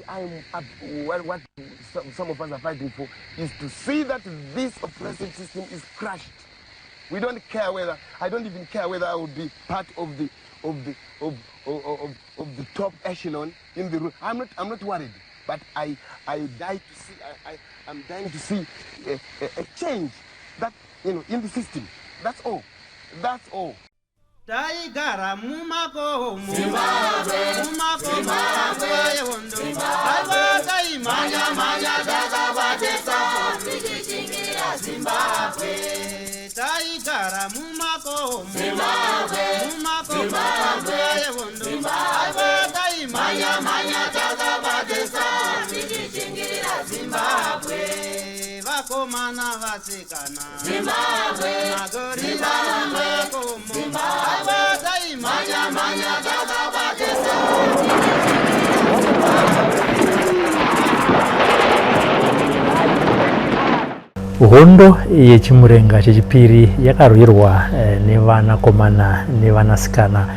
I'm up, what some of us are fighting for is to see that this oppressive system is crushed. We don't care whether, I don't even care whether I will be part of the of the of of, of, of the top echelon in the room. I'm not worried, but I die to see I'm dying to see a change that in the system. That's all. That's all. Taigara mumakomo, mumakomo, nguva yehondo. Aiwa, taimhanya mhanya takabatesa tichichingira Zimbabwe. Taigara mumakomo, mumakomo, nguva yehondo. Aiwa, taimhanya mhanya takabatesa tichichingira Zimbabwe. Vakomana, vasikana, Zimbabwe. Magorira mumakomo. Aiwa, taimhanya mhanya takabatesa. Hondo yechimurenga chechipiri yakarwirwa nevanakomana nevanasikana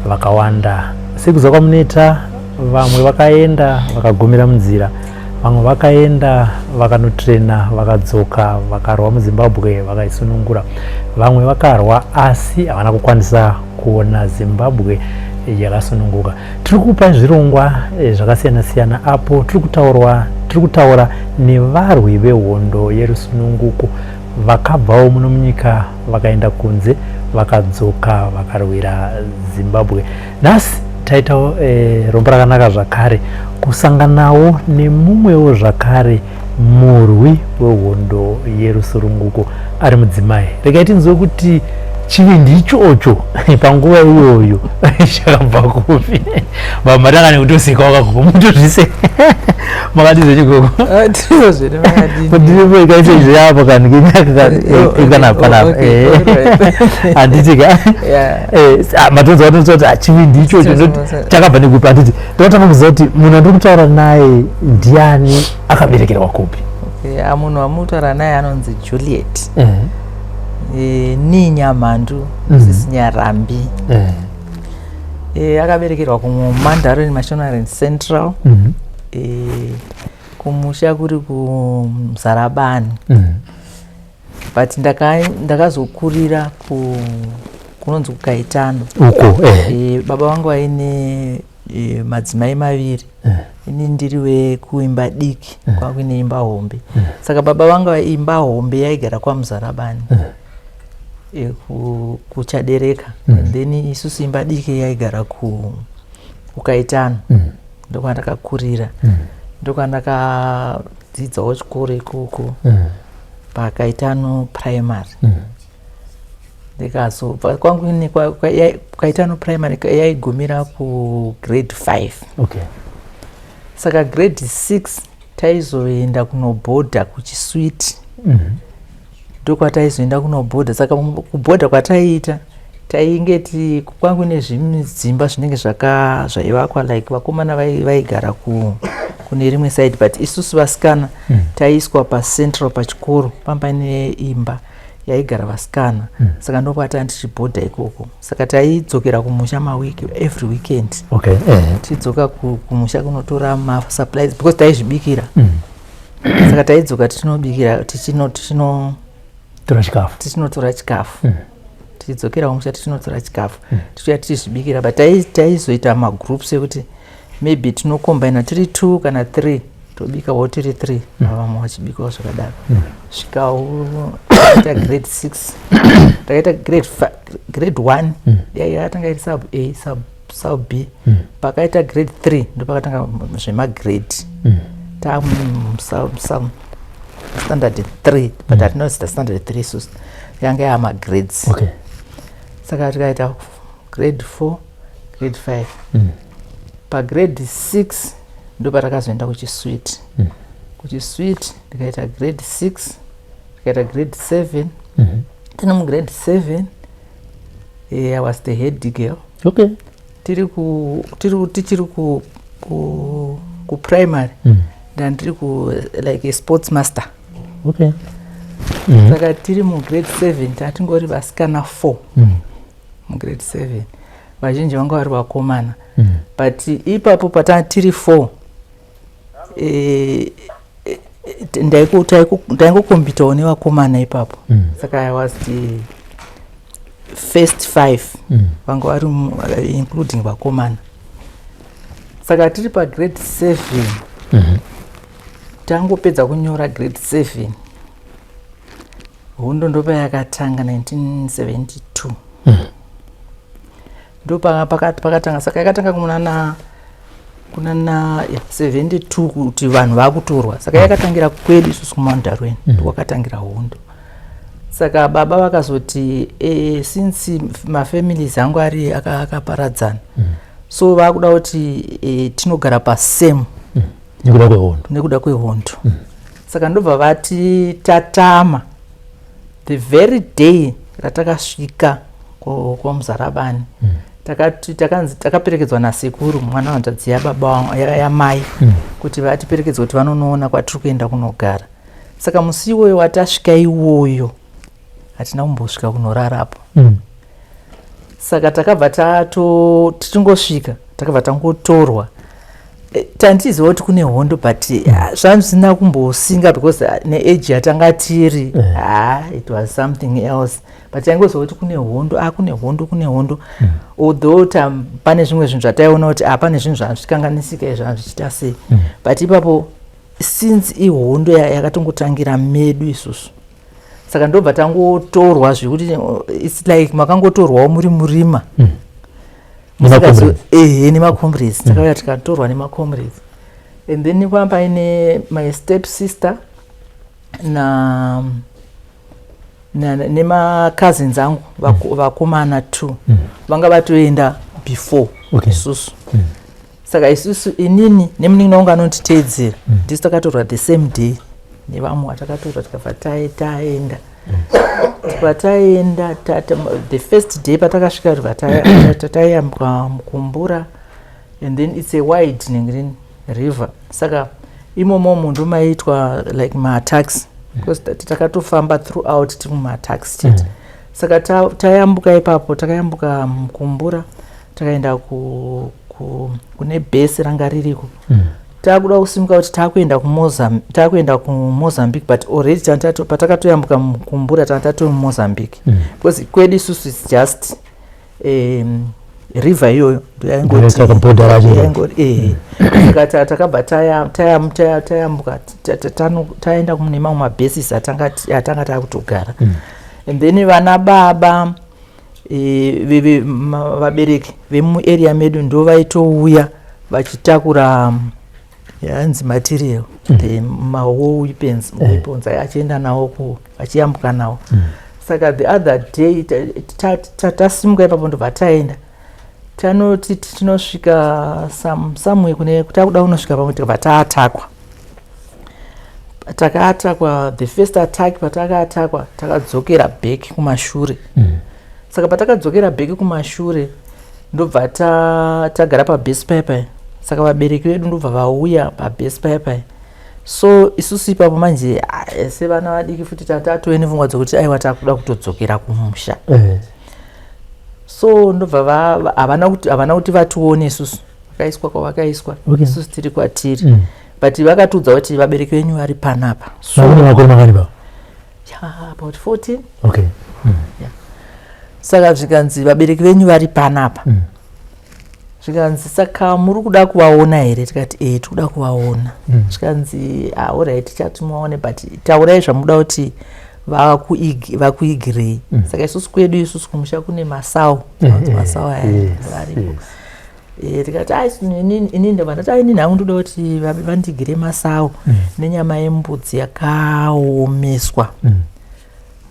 vakawanda. Sekuziva kwamunoita, vamwe vakaenda vakagumira munzira, vamwe vakaenda vakanotrena, vakadzoka, vakarwa muZimbabwe, vakaisunungura. Vamwe vakarwa asi havana kukwanisa kuona Zimbabwe yakasununguka. Tiri kupa zvirongwa zvakasiyana siyana apo tiri kutaura nevarwi vehondo yerusununguko vakabvawo muno munyika, vakaenda kunze, vakadzoka, vakarwira Zimbabwe. Nhasi taitawo rombo rakanaka zvakare kusanganawo nemumwewo zvakare murwi wehondo yerusununguko ari mudzimai. Regai tinzwe kuti chivindi ichocho panguva iyoyo chakabva kupi. Mamatanga nekutoseka wakagogo mutozvise makati zvechigogo. Tiripo zvene, makadini? Ndiripo. Ikaita izvo yapo kani kana panapa, handiti ka? Matonzwa vatonzwa kuti chivindi ichocho chakabva nekupi, handiti? Ndinotanga kuziva kuti munhu andiri kutaura naye ndiani, akaberekerwa kupi? Munhu wamutaura naye anonzi Juliet Ninyamhandu Mrs Nyarambi. Akaberekerwa kuMandareni, Mashonaland Central. Kumusha kuri kuMuzarabani, but ndakazokurira kunonzi kuKaitano. Uko. Baba vangu vaine madzimai maviri. Ini ndiri wekuimba diki, kwakuine imba hombe. Saka baba vangu imba hombe yaigara kwaMuzarabani, kuChadereka. Then isusu imba diki yaigara kuKaitano. Ndokwandakakurira, ndokwandakadzidzawo chikoro ikoko paKaitano Primary. Ndikazobva kwangu ini Kaitano Primary yaigumira kugrade 5. Saka grade 6 taizoenda kunobhodha kuChiswiti. Ndokwataizoenda kunobhodha. Saka kubhodha kwataiita, tainge kwangu nezvidzimba zvinenge zvaivakwa, like vakomana vaigara kune rimwe side, but isusu vasikana taiiswa pacentral pachikoro, pamba paine imba yaigara vasikana. Saka ndokwatanga tichibhodha ikoko. Saka taidzokera kumusha mawiki, every weekend. Tichidzoka kumusha kunotora masupplies because taizvibikira. Saka taidzoka tichinobikira, tichino tichino tora chikafu. Tichinotora chikafu. Tichidzokera kumusha tichinotora chikafu, tichiuya tichizvibikira. But taizoita magroups ekuti maybe tinokombaina tiri two kana three, tobikawo tiri three, vamwe vachibikawo zvakadaro. Svikawo takaita grade six, takaita grade one yakatanga iri sub A, sub B. Pakaita grade three ndopakatanga zvemagrade. Tamu standard three, but hatinozita standard three isusu, yanga yamagrades. Saka tikaita grade four, grade five. Pagrade six ndopatakazoenda kuChiswiti. KuChiswiti ndikaita grade six, ndikaita grade seven. Tiri mugrade seven, I was the head girl. Tiri tichiri kuprimary, ndandiri ku like a sports master. Saka tiri mugrade seven tatingori vasikana four. Mugrade seven vazhinji vanga vari vakomana, but ipapo pata tiri four. Ndaingokombitawo nevakomana ipapo. Saka I was the first five vanga vari including vakomana. Saka tiri pagrade 7, tangopedza kunyora grade 7, hondo ndopayakatanga 1972. Ndopakatanga. Saka yakatanga kunana yeah, 72 kuti vanhu vakutorwa. Saka yakatangira kwedu isusu kuMount Darwin, ndokwakatangira hondo. Saka baba vakazoti since mafamilies angu ari akaparadzana, so vakuda kuti tinogara pasame. Nekuda kwehondo. Nekuda kwehondo. Saka ndobva vati tatama the very day ratakasvika kwaMuzarabani. Takati takanzi takaperekedzwa nasekuru, mwana wanzvadzi yababa yamai, kuti vatiperekedze kuti vanonoona kwatiri kuenda kunogara. Saka musi iwoyo watasvika iwoyo, hatina kumbosvika kunorarapo. Saka takabva tato tichingosvika, takabva tangotorwa. Tandiziva kuti kune hondo, but zvanga zvisina kumbosinga because neage yatanga tiri, it was something else, but taingoziva kuti kune hondo, kune hondo, kune hondo, although pane zvimwe zvinhu zvataiona kuti pane zvinhu zvazvikanganisika izvi, zvichiita sei. But ipapo, since ihondo yakatongotangira medu isusu, saka ndobva tangotorwa zvekuti it's like makangotorwawo muri murima. Nemacomrades. Ehe, nemacomrades. Takauya tikatorwa nemacomrades, and then kwanga paine my step sister na nemacousins angu vakomana two vanga vatoenda before isusu. Saka isusu, inini nemunin'ina wangu anonditeedzera, ndisu takatorwa the same day nevamwe vatakatorwa. Tikabva taenda. Tikabva taenda the first day patakasvika, tibva tayambuka Mukumbura, and then it's a wide nengrin river. Saka imomo mundu maiitwa like maattacks, because takatofamba throughout tiri mumaattacks chete. Saka tayambuka ipapo, takayambuka Mukumbura, takaenda kune bhesi ranga ririko. Takuda kusimuka kuti takuenda kuMozambique, but already patakatoyambuka Mukumbura, tanga tatove muMozambique, because kwedu isusu it's just river iyoyo. Saka border racho iro. Ndoyaingoti. Saka takabva tayambuka, taenda kune mamwe mabases atanga takutogara. And then vana baba, vabereki vemuarea medu ndo vaitouya vachitakura yanzi material, the mawar weapons, weapons achienda nawo vachiyambuka nawo. Saka the other day tasimuka ipapo, ndobva taenda, tanoti tinosvika somewhere kune takuda kunosvika pamwe, tikabva taatakwa. Takaatakwa the first attack. Patakaatakwa, takadzokera back kumashure. Saka patakadzokera back kumashure, ndobva tagara pabase paipai. Saka vabereki vedu ndobva vauya pabase paipai. So isusu ipapo manje, sevana vadiki futi, tatove nepfungwa dzokuti aiwa, takuda kutodzokera kumusha. So ndobva havana kuti vatione isusu. Vakaiswa kwavakaiswa, isusu tiri kwatiri. But vakatiudza kuti vabereki venyu vari panapa. So Makune makore makani pa? Yeah, about 14. Saka zvikanzi vabereki venyu vari panapa. Zvikanzi saka muri kuda kuvaona here? Tikati e, tikuda kuvaona. Zvikanzi alright, tichati muvaone, but taurai zvamuda kuti vakuigirei. Saka isusu kwedu isusu kumusha kune masau, masau aya varipo. Tikati ai, inini ndobva ndati, ai, inini hangu ndoda kuti vandigire masau nenyama yembudzi yakaomeswa.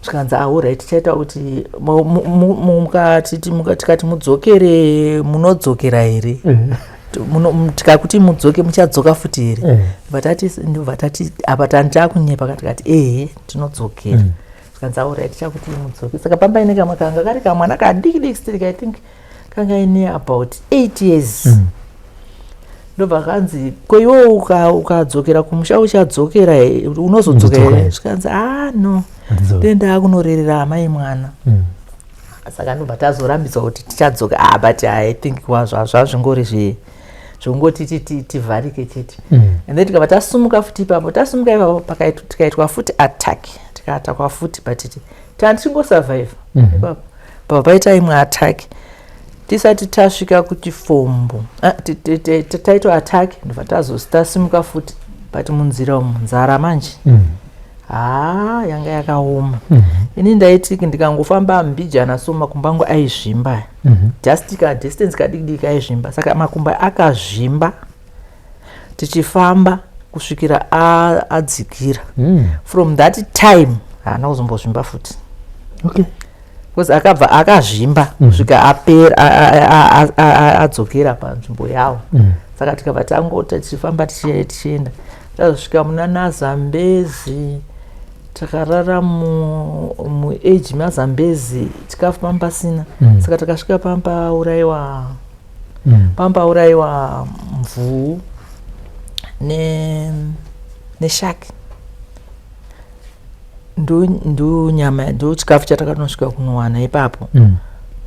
Zvikanzi alright, tichaita kuti tikati mudzokere, munodzokera here? Tikakuti mudzoke, muchadzoka futi here? Ndobva tati apa tandakunyepa, tikati ehe, tinodzokera. Zvikanzi alright, tichakuti mudzoke. Saka pambaine kamwe kanga kari kamwana kadiki diki still, I think kanga ine about 8 years. Ndobva kanzi ko iwo ukadzokera kumusha uchadzokera unozodzoka Unodzoka here? here? Zvikanzi ah, no, Handidzoki. ndenda kunorerera amai mwana. Saka ndobva tazorambidzwa kuti tichadzoka. Ah, but I think zvazvingori Zvongoti tivharike chete. And then tikabva tasumuka futi ipapo, tasumuka ipapo tikaitwa futi attack, tikaatakwa futi, but tantichingosurvive ipapo. Pabva paita imwe attack tisati tasvika kuChifombo. Ah, taitwa attack, ndobva tasimuka futi, but munzira umu nzara manje haa, yanga yakaoma. Ini ndaiti ndikangofamba mbijana so, makumbo angu aizvimba. Just ka distance kadiki diki aizvimba. Saka makumbo akazvimba tichifamba kusvikira adzikira. From that time haana kuzombozvimba futi because akabva akazvimba kusvika apera, adzokera panzvimbo yawo. Saka tikabva tangota tichifamba, tichienda, tazosvika muna naZambezi. Takarara muage maZambezi, chikafu pambasina. Saka takasvika pampaurayiwa pampaurayiwa mvuu neshaki, ndo nyama, ndo chikafu chatakanosvika kunowana ipapo.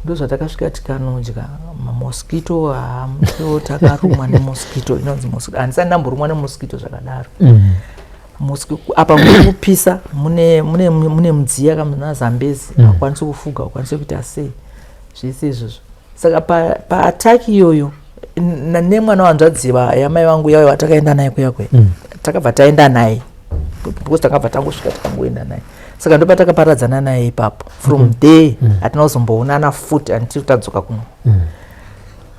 Ndo zvatakasvika tikanodya. Mamosquito, ndo takarumwa nemosquito inonzi mosquito. Handisati ndamborumwa nemosquito zvakadaro. Apa muri kupisa, mune mudziya kamuna Zambezi. Hakwanisi kufuga, ukwanisi kuita sei, zvese izvozvo. Saka paattack iyoyo nemwana wanzvadzi yamai vangu yauyo watakaenda naye kuya kuya, takabva taenda naye because takabva tangosvika tikangoenda naye. Saka ndopatakaparadzana naye ipapo. From there hatina kuzomboonana futi until tadzoka kuno.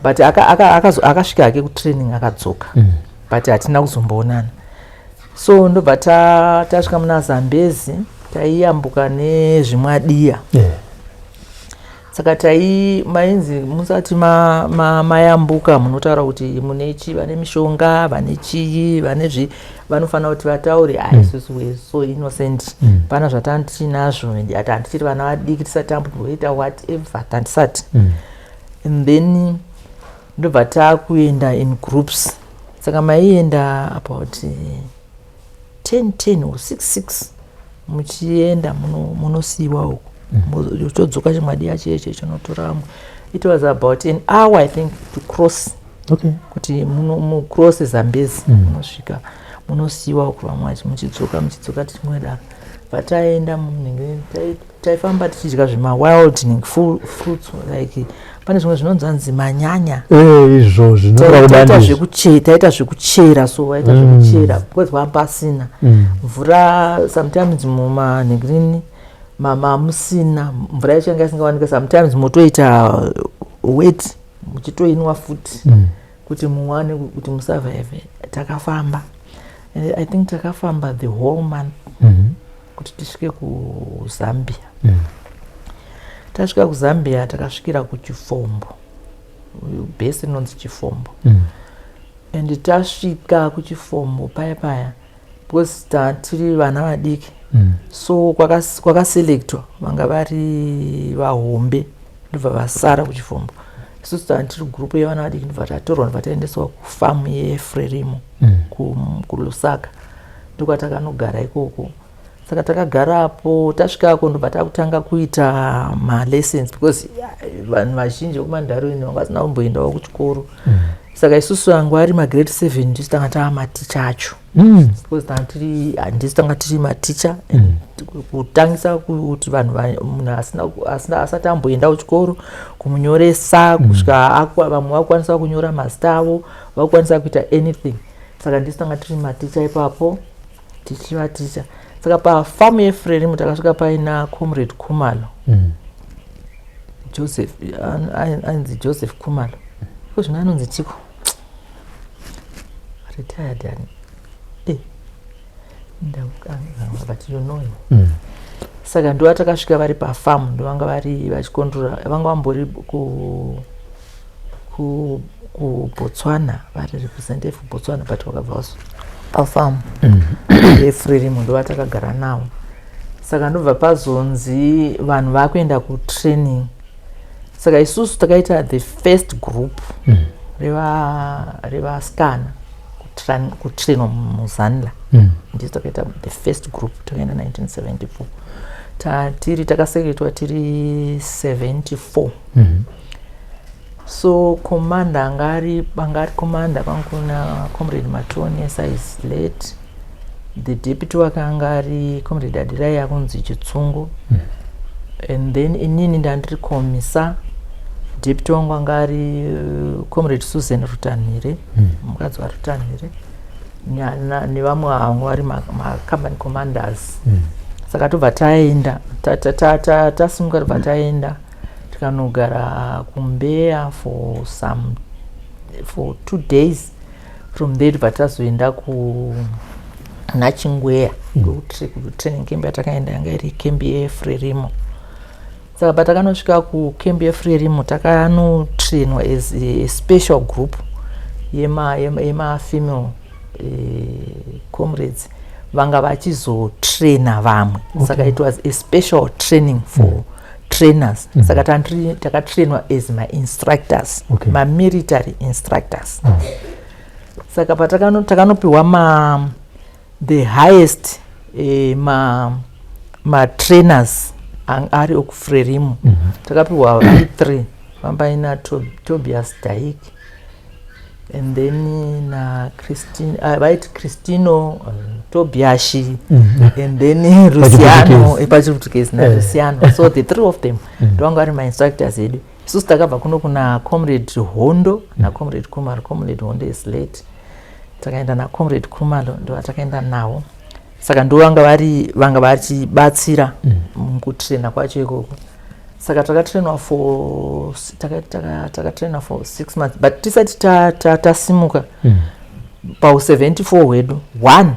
But akasvika hake kutraining, akadzoka, but hatina kuzomboonana. So ndobva tasvika muna Zambezi, taiyambuka nezvimwadiya. Saka tai mainzi musati mayambuka munotaura kuti mune chi, vane mishonga, vane chii, vane zvi, vanofanira kuti vataure. Ah, isusu we so innocent. Pana zvatantinazvo, ati handichiri vana vadiki, tisati tamboita whatever, tandisati. And then ndobva taakuenda in groups. Saka maienda about 10 10 or 6 6, muchienda munosiyiwa uko, todzoka chimwadiya cheche chinotora vamwe. It was about an hour, I think, to cross kuti mucross Zambezi. Munosvika munosiyiwa uko, vamwe muchidzoka, muchidzoka, tichimwedaro. Bva munenge taifamba tichidya zvemawild fruits, like pane zvimwe zvinonzanzi manyanya. Eh, izvo zvinoda. Taita zvekuchera, so vaita zvekuchera because vanga pasina mvura. Sometimes mumanhengirini mamusina mvura yacho, yanga isingawanika. Sometimes motoita wet, muchitoinwa futi kuti muwane kuti musurvive. Takafamba, I think takafamba the whole month kuti tisvike kuZambia. Tasvika kuZambia, takasvikira kuChifombo, bhesi rinonzi Chifombo. And tasvika kuChifombo paya paya, because tiri vana vadiki, so kwakaselectwa vanga vari vahombe, ndobva vasara kuChifombo. Isusu tanga tiri gurupu yevana vadiki, ndobva tatorwa, ndobva taendeswa kufamu yeFrelimo kuLusaka, ndokwatakanogara ikoko. Saka takagarapo, tasvikako ndobva takutanga kuita malessons, because vanhu vazhinji vekumandarweni vanga vasina kumboendawo kuchikoro. Saka isusu vangu ari magrade 7, ndisu tanga taa maticha acho because tanga tiri, handisu tanga tiri maticha. Kutangisa kuti vanhu, munhu asati amboenda kuchikoro, kumunyoresa kusvika vamwe vakukwanisa kunyora mazita avo, vakukwanisa kuita anything. Saka ndisu tanga tiri maticha ipapo, tichivaticha. Saka pafamu yeFrelimo takasvika paina Comrade Kumalo. Joseph, ainzi Joseph Kumalo. Iko zvino anonzi chiko, retired ani, ndakukanganwa, but you know him. Saka ndo vatakasvika vari pafamu, ndovanga vari vachikondrora, vanga vambori kuBotswana, vari representative kuBotswana, but vakabva pafamu yeFrelimo, ndo vatakagara navo. Saka ndobva pazonzi vanhu vakuenda kutraining. Saka isusu takaita the first group revasikana kutrainwa muZANLA. Ndisu takaita the first group, takaenda 1974. Tatiri takaselectwa tiri 74. So commander anga ari anga ari commander kwangu kuna Comrade Matonesa is late. The deputy wake anga ari Comrade Adirai akunzi Chitsungu. And then inini ndandiri commissar. Deputy wangu anga ari Comrade Susan Rutanhire, mukadzi waRutanhire, nevamwe vamwe vari macompany commanders. Saka tobva taenda, tasimuka, tobva taenda tikanogara kuMbeya for 2 days. From there tobva tazoenda kuNachingweya, kutraining camp yatakaenda yanga iri camp yeFrelimo. Saka patakanosvika kucamp yeFrelimo, takanotrainwa as a special group yemafemale comrades vanga vachizotraina vamwe. Saka it was a special training for trainers. Saka takatrainwa as mainstructors, mamilitary instructors. Saka takanopiwa the highest matrainers ari okuFrelimo. Takapiwa vari three, vambaina Tobias Dyke and then naChristine, vaiti Christino, Tobiashi and then Luciano, pachiportuguese naLuciano. So the three of them ndovanga vari mainstructors edu. Isusu takabva kuno kuna Comrade Hondo naComrade Kumalo. Comrade Hondo is late. Takaenda naComrade Kumalo, ndo vatakaenda navo. Saka ndo vanga vari vanga vachibatsira mukutraina kwacho ikoko. Saka takatrainwa for 6 months, but tisati tasimuka pau74 hwedu, one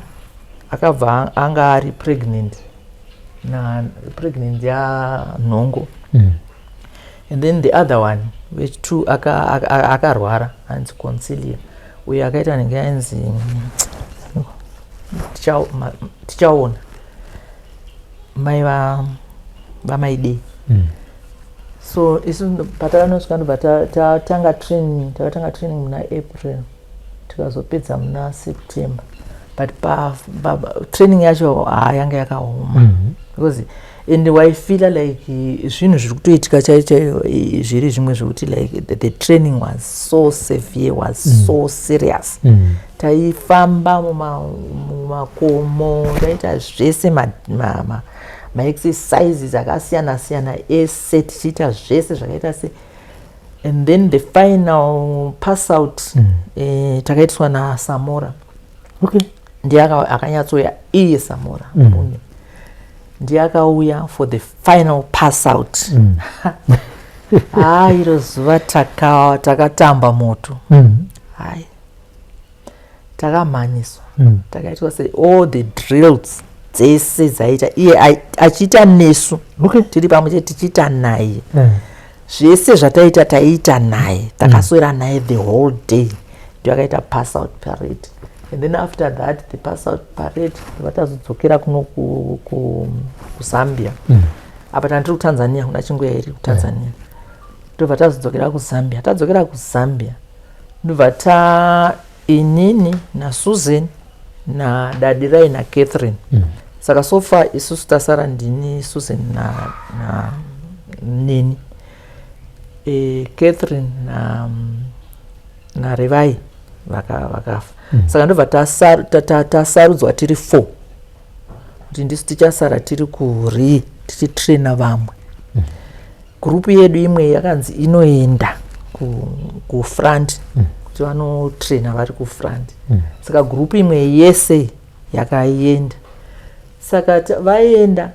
akabva anga ari pregnant, na pregnant yanhongo. And then the other one wechi2 akarwara, anzi Concilia. Uyo akaita nenge ainzi Tichaona, mai vaMaidei. So isu patakanosvika, ndobva tatanga training. Takatanga training muna April, tikazopedza muna September. But pa training yacho haa, yanga yakaoma because and waifeela like zvinhu zviri kutoitika chaicho chaiyo, zviri zvimwe zvekuti like the training was so severe, was so serious. Taifamba mumakomo, taita zvese maexercises akasiyana siyana ese, tichiita zvese zvakaita se. And then the final pass out takaitiswa naSamora. Ndiye akanyatsoya iye Samora mbune, ndiye akauya for the final pass out. Haa, iro zuva takatamba moto. Hai, takamhanyiswa, takaitwa se all the drills dzese dzaita iye achiita nesu. Tiri pamwe chete tichiita naye. Zvese zvataita taiita naye, takaswera naye the whole day. Ndio akaita pass out parade, and then after that, the pass out parade, vatazodzokera kuno kuZambia. Apa tandiri kuTanzania, kuna Chingweya iri kuTanzania. Ndobva tazodzokera kuZambia. Tadzokera kuZambia, ndobva ta inini naSusan naDadirai naCatherine. Saka so far isusu tasara ndini, Susan na nini, Catherine naRevai vakafa. Saka ndobva tasarudzwa tiri four kuti ndisu tichasara tiri kuri tichitraina vamwe. Gurupu yedu imwe yakanzi inoenda kufront kuti vanotraina vari kufront. Saka gurupu imwe yese yakaenda. Saka vaenda,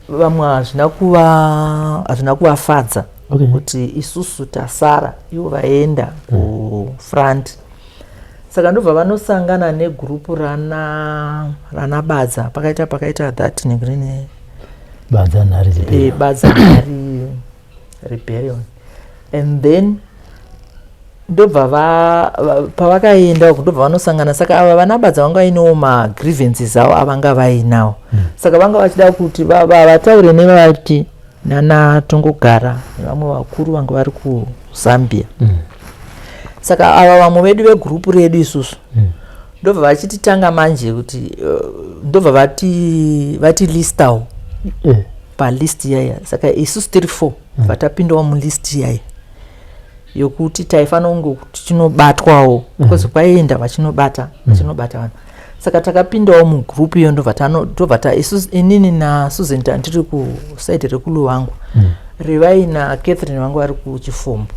vamwe hazvina kuvafadza kuti isusu tasara, ivo vaenda kufront. Saka ndobva vanosangana negurupu rana Badza. Pakaita that negreen Badza Nhari. Badza Nhari rebellion. And then ndobva pavakaenda uku, ndobva vanosangana. Saka ava vana Badza vanga vainewo magrievances avo avanga vainawo. Saka vanga vachida kuti vataure nevati nana Tongogara nevamwe vakuru vanga vari kuZambia. Saka ava vamwe vedu vegurupu redu isusu ndobva vachititanga manje kuti ndobva vati listawo palist yaya. Saka isusu tiri four, vatapindawo mulist yaya. Yokuti taifanira kunge tichinobatwawo, because kwaienda vachinobata, vachinobata vanhu. Saka takapindawo mugroup iyo, ndobva ndobva ta isusu, inini naSusan tandiri kuside rekuLuwangwa, Revai naCatherine vangu vari kuChifombo.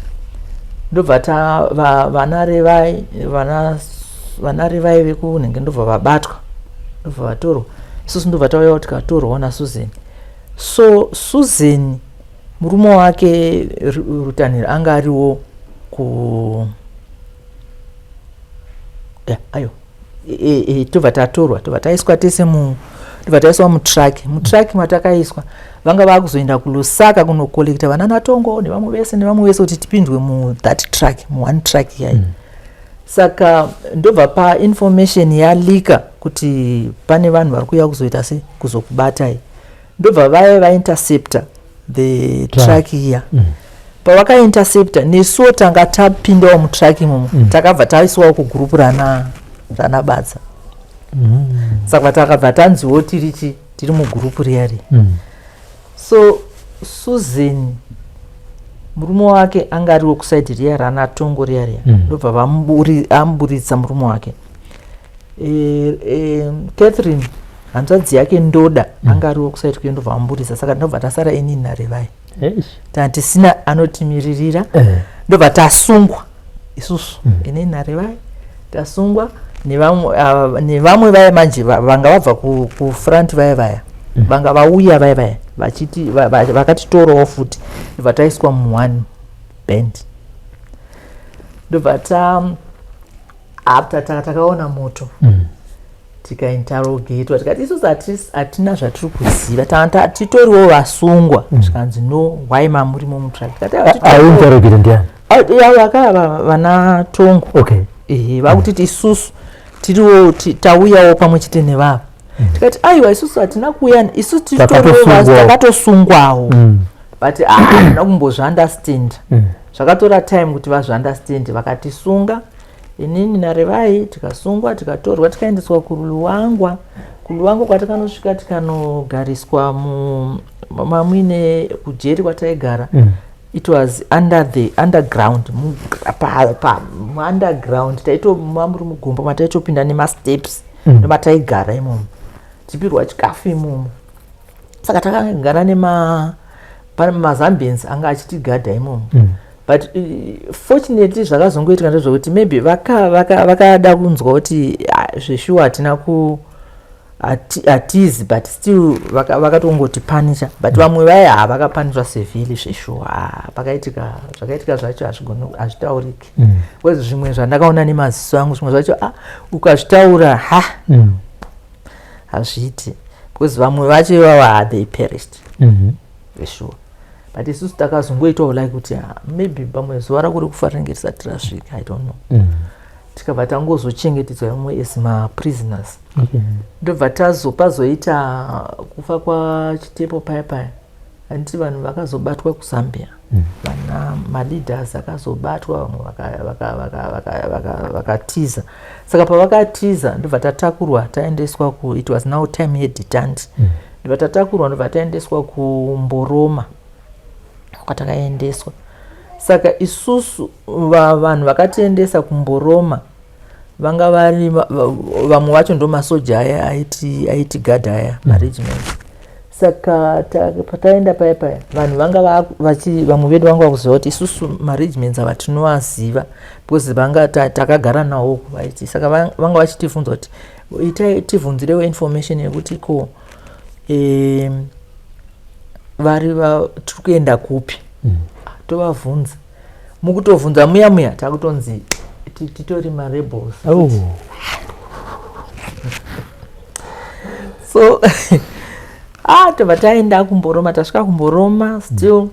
Ndobva ta vana Revai, vana Revai vekunhenge ndobva vabatwa, ndobva vatorwa. Isusu ndobva tauyawo, tikatorwawo naSusan. So Susan, murume wake Rutanhiro, anga ariwo ku ya ayo. Tobva tatorwa, tobva taiswa tese mu tobva taiswa mutruck. Mutruck matakaiswa, vanga vakuzoenda kuLusaka kunocollecta vana naTongo nevamwe vese, nevamwe vese, kuti tipindwe muthat truck, muone truck yayi. Saka ndobva painformation yaleaka kuti pane vanhu vari kuuya kuzoita se kuzokubatai. Ndobva vaya vaintercepta the truck iya. Pavakaintercepta, nesuwo tanga tapindawo mutruck imomo. Takabva taiswawo kugurupu rana Badza. Saka takabva tanziwo tiri chi tiri mugurupu riya riya. So Susan, murume wake anga ariwo kuside riya rana Tongo riya riya. Ndobva amuburitsa murume wake. Catherine, hanzvadzi yake Ndoda, anga ariwo kuside kuyo, ndobva amuburitsa. Saka ndobva tasara inini naRevai. Tanga tisina anotimiririra. Ndobva tasungwa isusu, inini naRevai tasungwa nevamwe vaya manje vanga vabva kufront vaya vaya, vanga vauya vaya vaya, vachiti vakatitorawo futi. Ndobva taiswa muone band, ndobva ta after takaona moto, tikainterrogatwa, tikati isusu hatina zvatiri kuziva, titoriwo vasungwa. Zvikanzi, "No, why mamurimo mutruck?" Tikati, "Aiwa, titoriwo." Ainterrogate ndiani? Avo vana Tongo. Ehe, vakutiti isusu tiriwo tauyawo pamwe chete nevava. Tikati, "Aiwa, isusu hatina kuuya, isusu titoriwo." Takatosungwawo. Takatosungwawo. But hatina kumbozviunderstand. Zvakatora time kuti vazviunderstand. Vakatisunga, inini naRevai tikasungwa, tikatorwa, tikaendeswa kuLuwangwa. KuLuwangwa kwatakanosvika, tikanogariswa mamuine kujeri kwataigara. It was under the underground, muunderground taito muri mugomba mataitopinda nemasteps. Ndomataigara imomo, tichipirwa chikafu imomo. Saka takagara nema pane maZambians anga achitigadha imomo. But fortunately, zvakazongoitika ndezvekuti maybe vakada vaka kunzwa kuti, ah, zveshuwa hatina ku hatizi, but still vakatongotipunisha. But vamwe vaya havakapunishwa severely zveshuwa. Ah, pakaitika zvakaitika zvacho hazvigoni, hazvitauriki, because zvimwe zvandakaona nemaziso angu, zvimwe zvacho, ah, ukazvitaura, ha, hazviiti, because vamwe vacho ivava, they perished zveshuwa. But isusu takazongoitawo like kuti, ah, maybe pamwe zuva rako rekufa rinenge risati rasvika, I don't know. Tikabva tangozochengetedzwa imwe as maprisoners. Ndobva tazo pazoita kufa kwaChitepo paya paya, handiti vanhu vakazobatwa kuZambia, vana maleaders akazobatwa, vamwe vakatiza. Saka pavakatiza, ndobva tatakurwa, taendeswa ku, it was now time yedetente. Ndobva tatakurwa, ndobva taendeswa kuMboroma kwatakaendeswa. Saka isusu vanhu vakatiendesa kuMboroma vanga vari vamwe vacho ndo masoja aya aitigadha aya, maregiment. Saka pataenda paya paya, vanhu vanga vamwe vedu vanga vakuziva kuti isusu maregiments ava tinovaziva, because vanga takagara nawo vaiti. Saka vanga vachitibvunza kuti, "Itai tivhunzirewo information yekuti ko vari tiri kuenda kupi?" Tovavhunza, mukutovhunza muya muya takutonzi titori marebels. Oh. So, ah, tobva taenda kuMboroma. Tasvika kuMboroma, still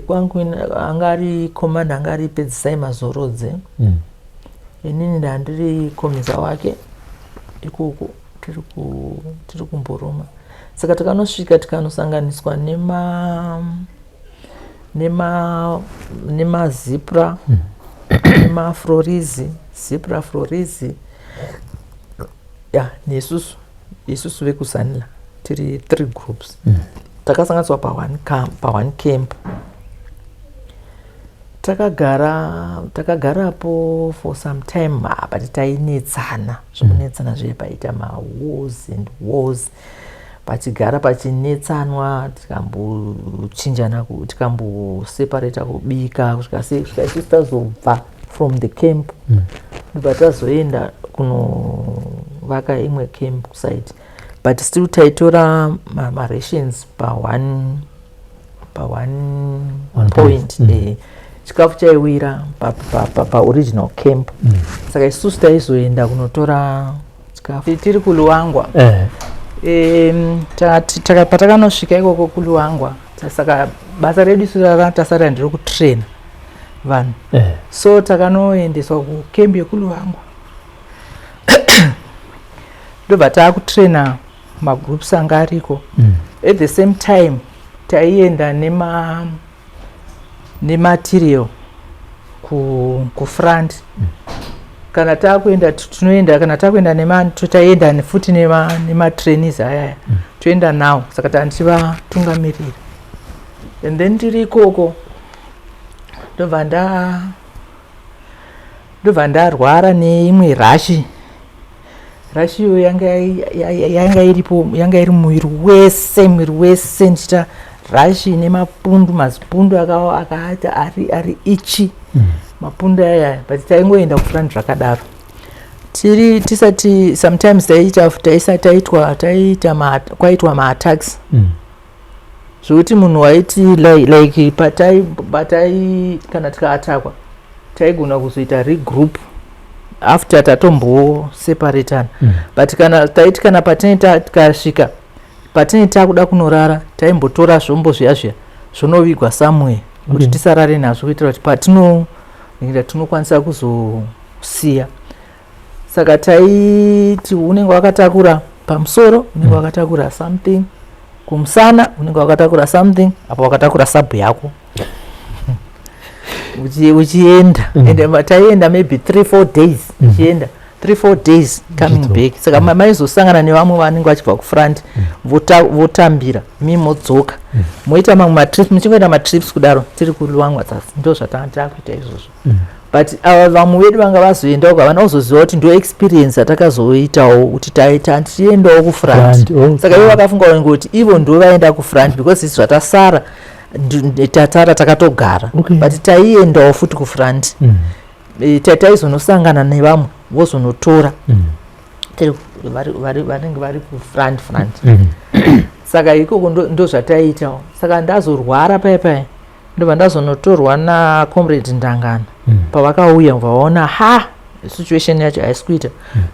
kwangu anga ari commander, anga ari Pedzisai Mazorodze. Inini ndandiri commissar wake ikoko, tiri kuMboroma. Saka takanosvika, tikanosanganiswa nemaZIPRA, nemaFrorizi, ZIPRA, Frorizi ya, nesusu, isusu vekuZANLA tiri three groups. Takasanganiswa paone camp, paone camp. Takagara, takagarapo for some time, ah, but tainetsana zvokunetsana zviye, paita mawars and wars, pachigara pachinetsanwa, tikambochinjana, tikamboseparata kubika, kusvika sei, kusvika isusu tazobva from the camp. Ndobva tazoenda kunovaka imwe camp site, but still taitora marations pa one One point. point. Chikafu chaiwira paoriginal camp. Saka isusu taizoenda kunotora chikafu tiri kuLuangwa. Patakanosvika ikoko kuLuangwa, saka basa redu isu rara tasarira nderekutraina vanhu. So takanoendeswa kukembi yekuLuangwa, ndobva taakutraina magroups anga ariko. At the same time taienda nematerial kufront. Kana taakuenda, tinoenda, kana taakuenda nema, taienda futi nematrainees ayaya. Toenda nawo, saka tandichivatungamirira. And then tiri ikoko, ndobva ndarwara neimwe rash. Rash iyo yanga iripo, yanga iri muviri wese, muviri wese, ndichita rash nemapundu, mazipundu akaita ari ichi. Mapundu ayaya, but taingoenda kufront zvakadaro. Tiri tisati, sometimes taiita, taisa taitwa taiita kwaitwa maattacks, zvokuti munhu waiti like patai kana tikaatakwa, taigona kuzoita regroup after tatomboseparatana. But kana taiti, kana patine tikasvika patine takuda kunorara, taimbotora zvombo zviya zviya, zvonovigwa somewhere kuti tisarare nazvo, kuitira kuti patino tinokwanisa kuzosiya. Saka taiti unenge wakatakura pamusoro, unenge wakatakura something kumusana, unenge wakatakura something apo, wakatakura sabhu yako, uchienda. Ende taienda maybe 3-4 days, uchienda 3-4 days, coming Uchidzoka. back. Saka maizosangana nevamwe vanenge vachibva kufront, votambira, mi modzoka, moita mamwe matrips, muchingoita matrips kudaro. Tiri kuLuangwa dzasi, ndo zvatanga takuita izvozvo. But ava vamwe vedu vanga vazoendawo, havana kuzoziva kuti ndo experience yatakazoitawo, kuti taita tichiendawo kufront. Front, okay. Saka ivo vakafunga kuti ivo ndo vaenda kufront, because isu zvatasara, tatara takatogara. But taiendawo futi kufront. Taizonosangana nevamwe, vozonotora. Tiri vanenge vari kufront front. Saka ikoko ndo zvataiitawo. Saka ndazorwara paya paya, ndobva ndazonotorwa nacomrade Ndangana. Pavakauya, vaona ha situation yacho haisi kuita,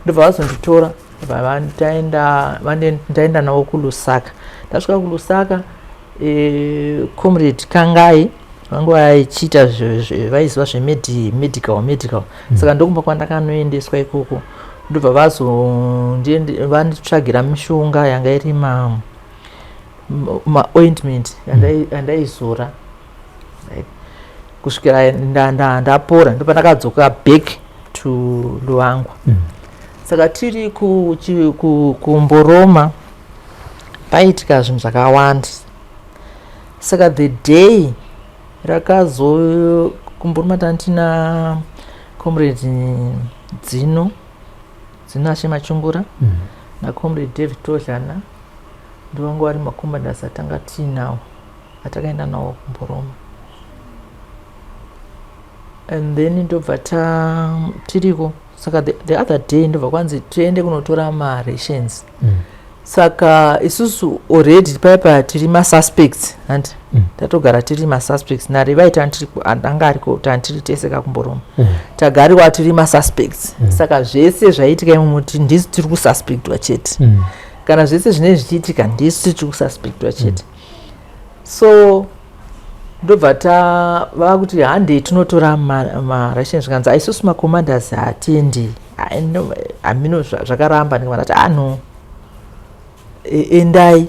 ndobva vazonditora, ndobva ndaenda navo kuLusaka. Ndasvika kuLusaka, comrade Kangai vanga vachiita vaiziva zvemedical medical. Saka ndokumba kwandakanoendeswa ikoko, ndobva vanditsvagira mishonga yanga iri maointment yandaizora kusvikira ndapora. Ndobva ndakadzoka back to Luangwa. Saka tiri kuMboroma, paitika zvinhu zvakawanda. Saka the day rakazo kuMboroma, tantina comrade Dzino, Dzinashe Machungura, nacomrade David Todlana, ndovanga vari macommanders atanga tiinawo, atakaenda nawo kuMboroma. And then ndobva ta tiriko. Saka the other day ndobva kwanzi tiende kunotora marations. Saka isusu already paipa tiri masuspects, handi? Tatogara tiri masuspects. Narevai tantiri, anga ariko, tantiri tese kakuMboroma. Tagariwa tiri masuspects. Saka zvese zvaiitika imomo, ndisu tiri kususpectwa chete. Kana zvese zvinenge zvichiitika, ndisu tiri kususpectwa chete. So ndobva tava kuti handei tinotora marations. Zvikanzi aisusu macommanders hatiendi. Ai, no, hamino zvakaramba. Ndikabva ndati, ano endai.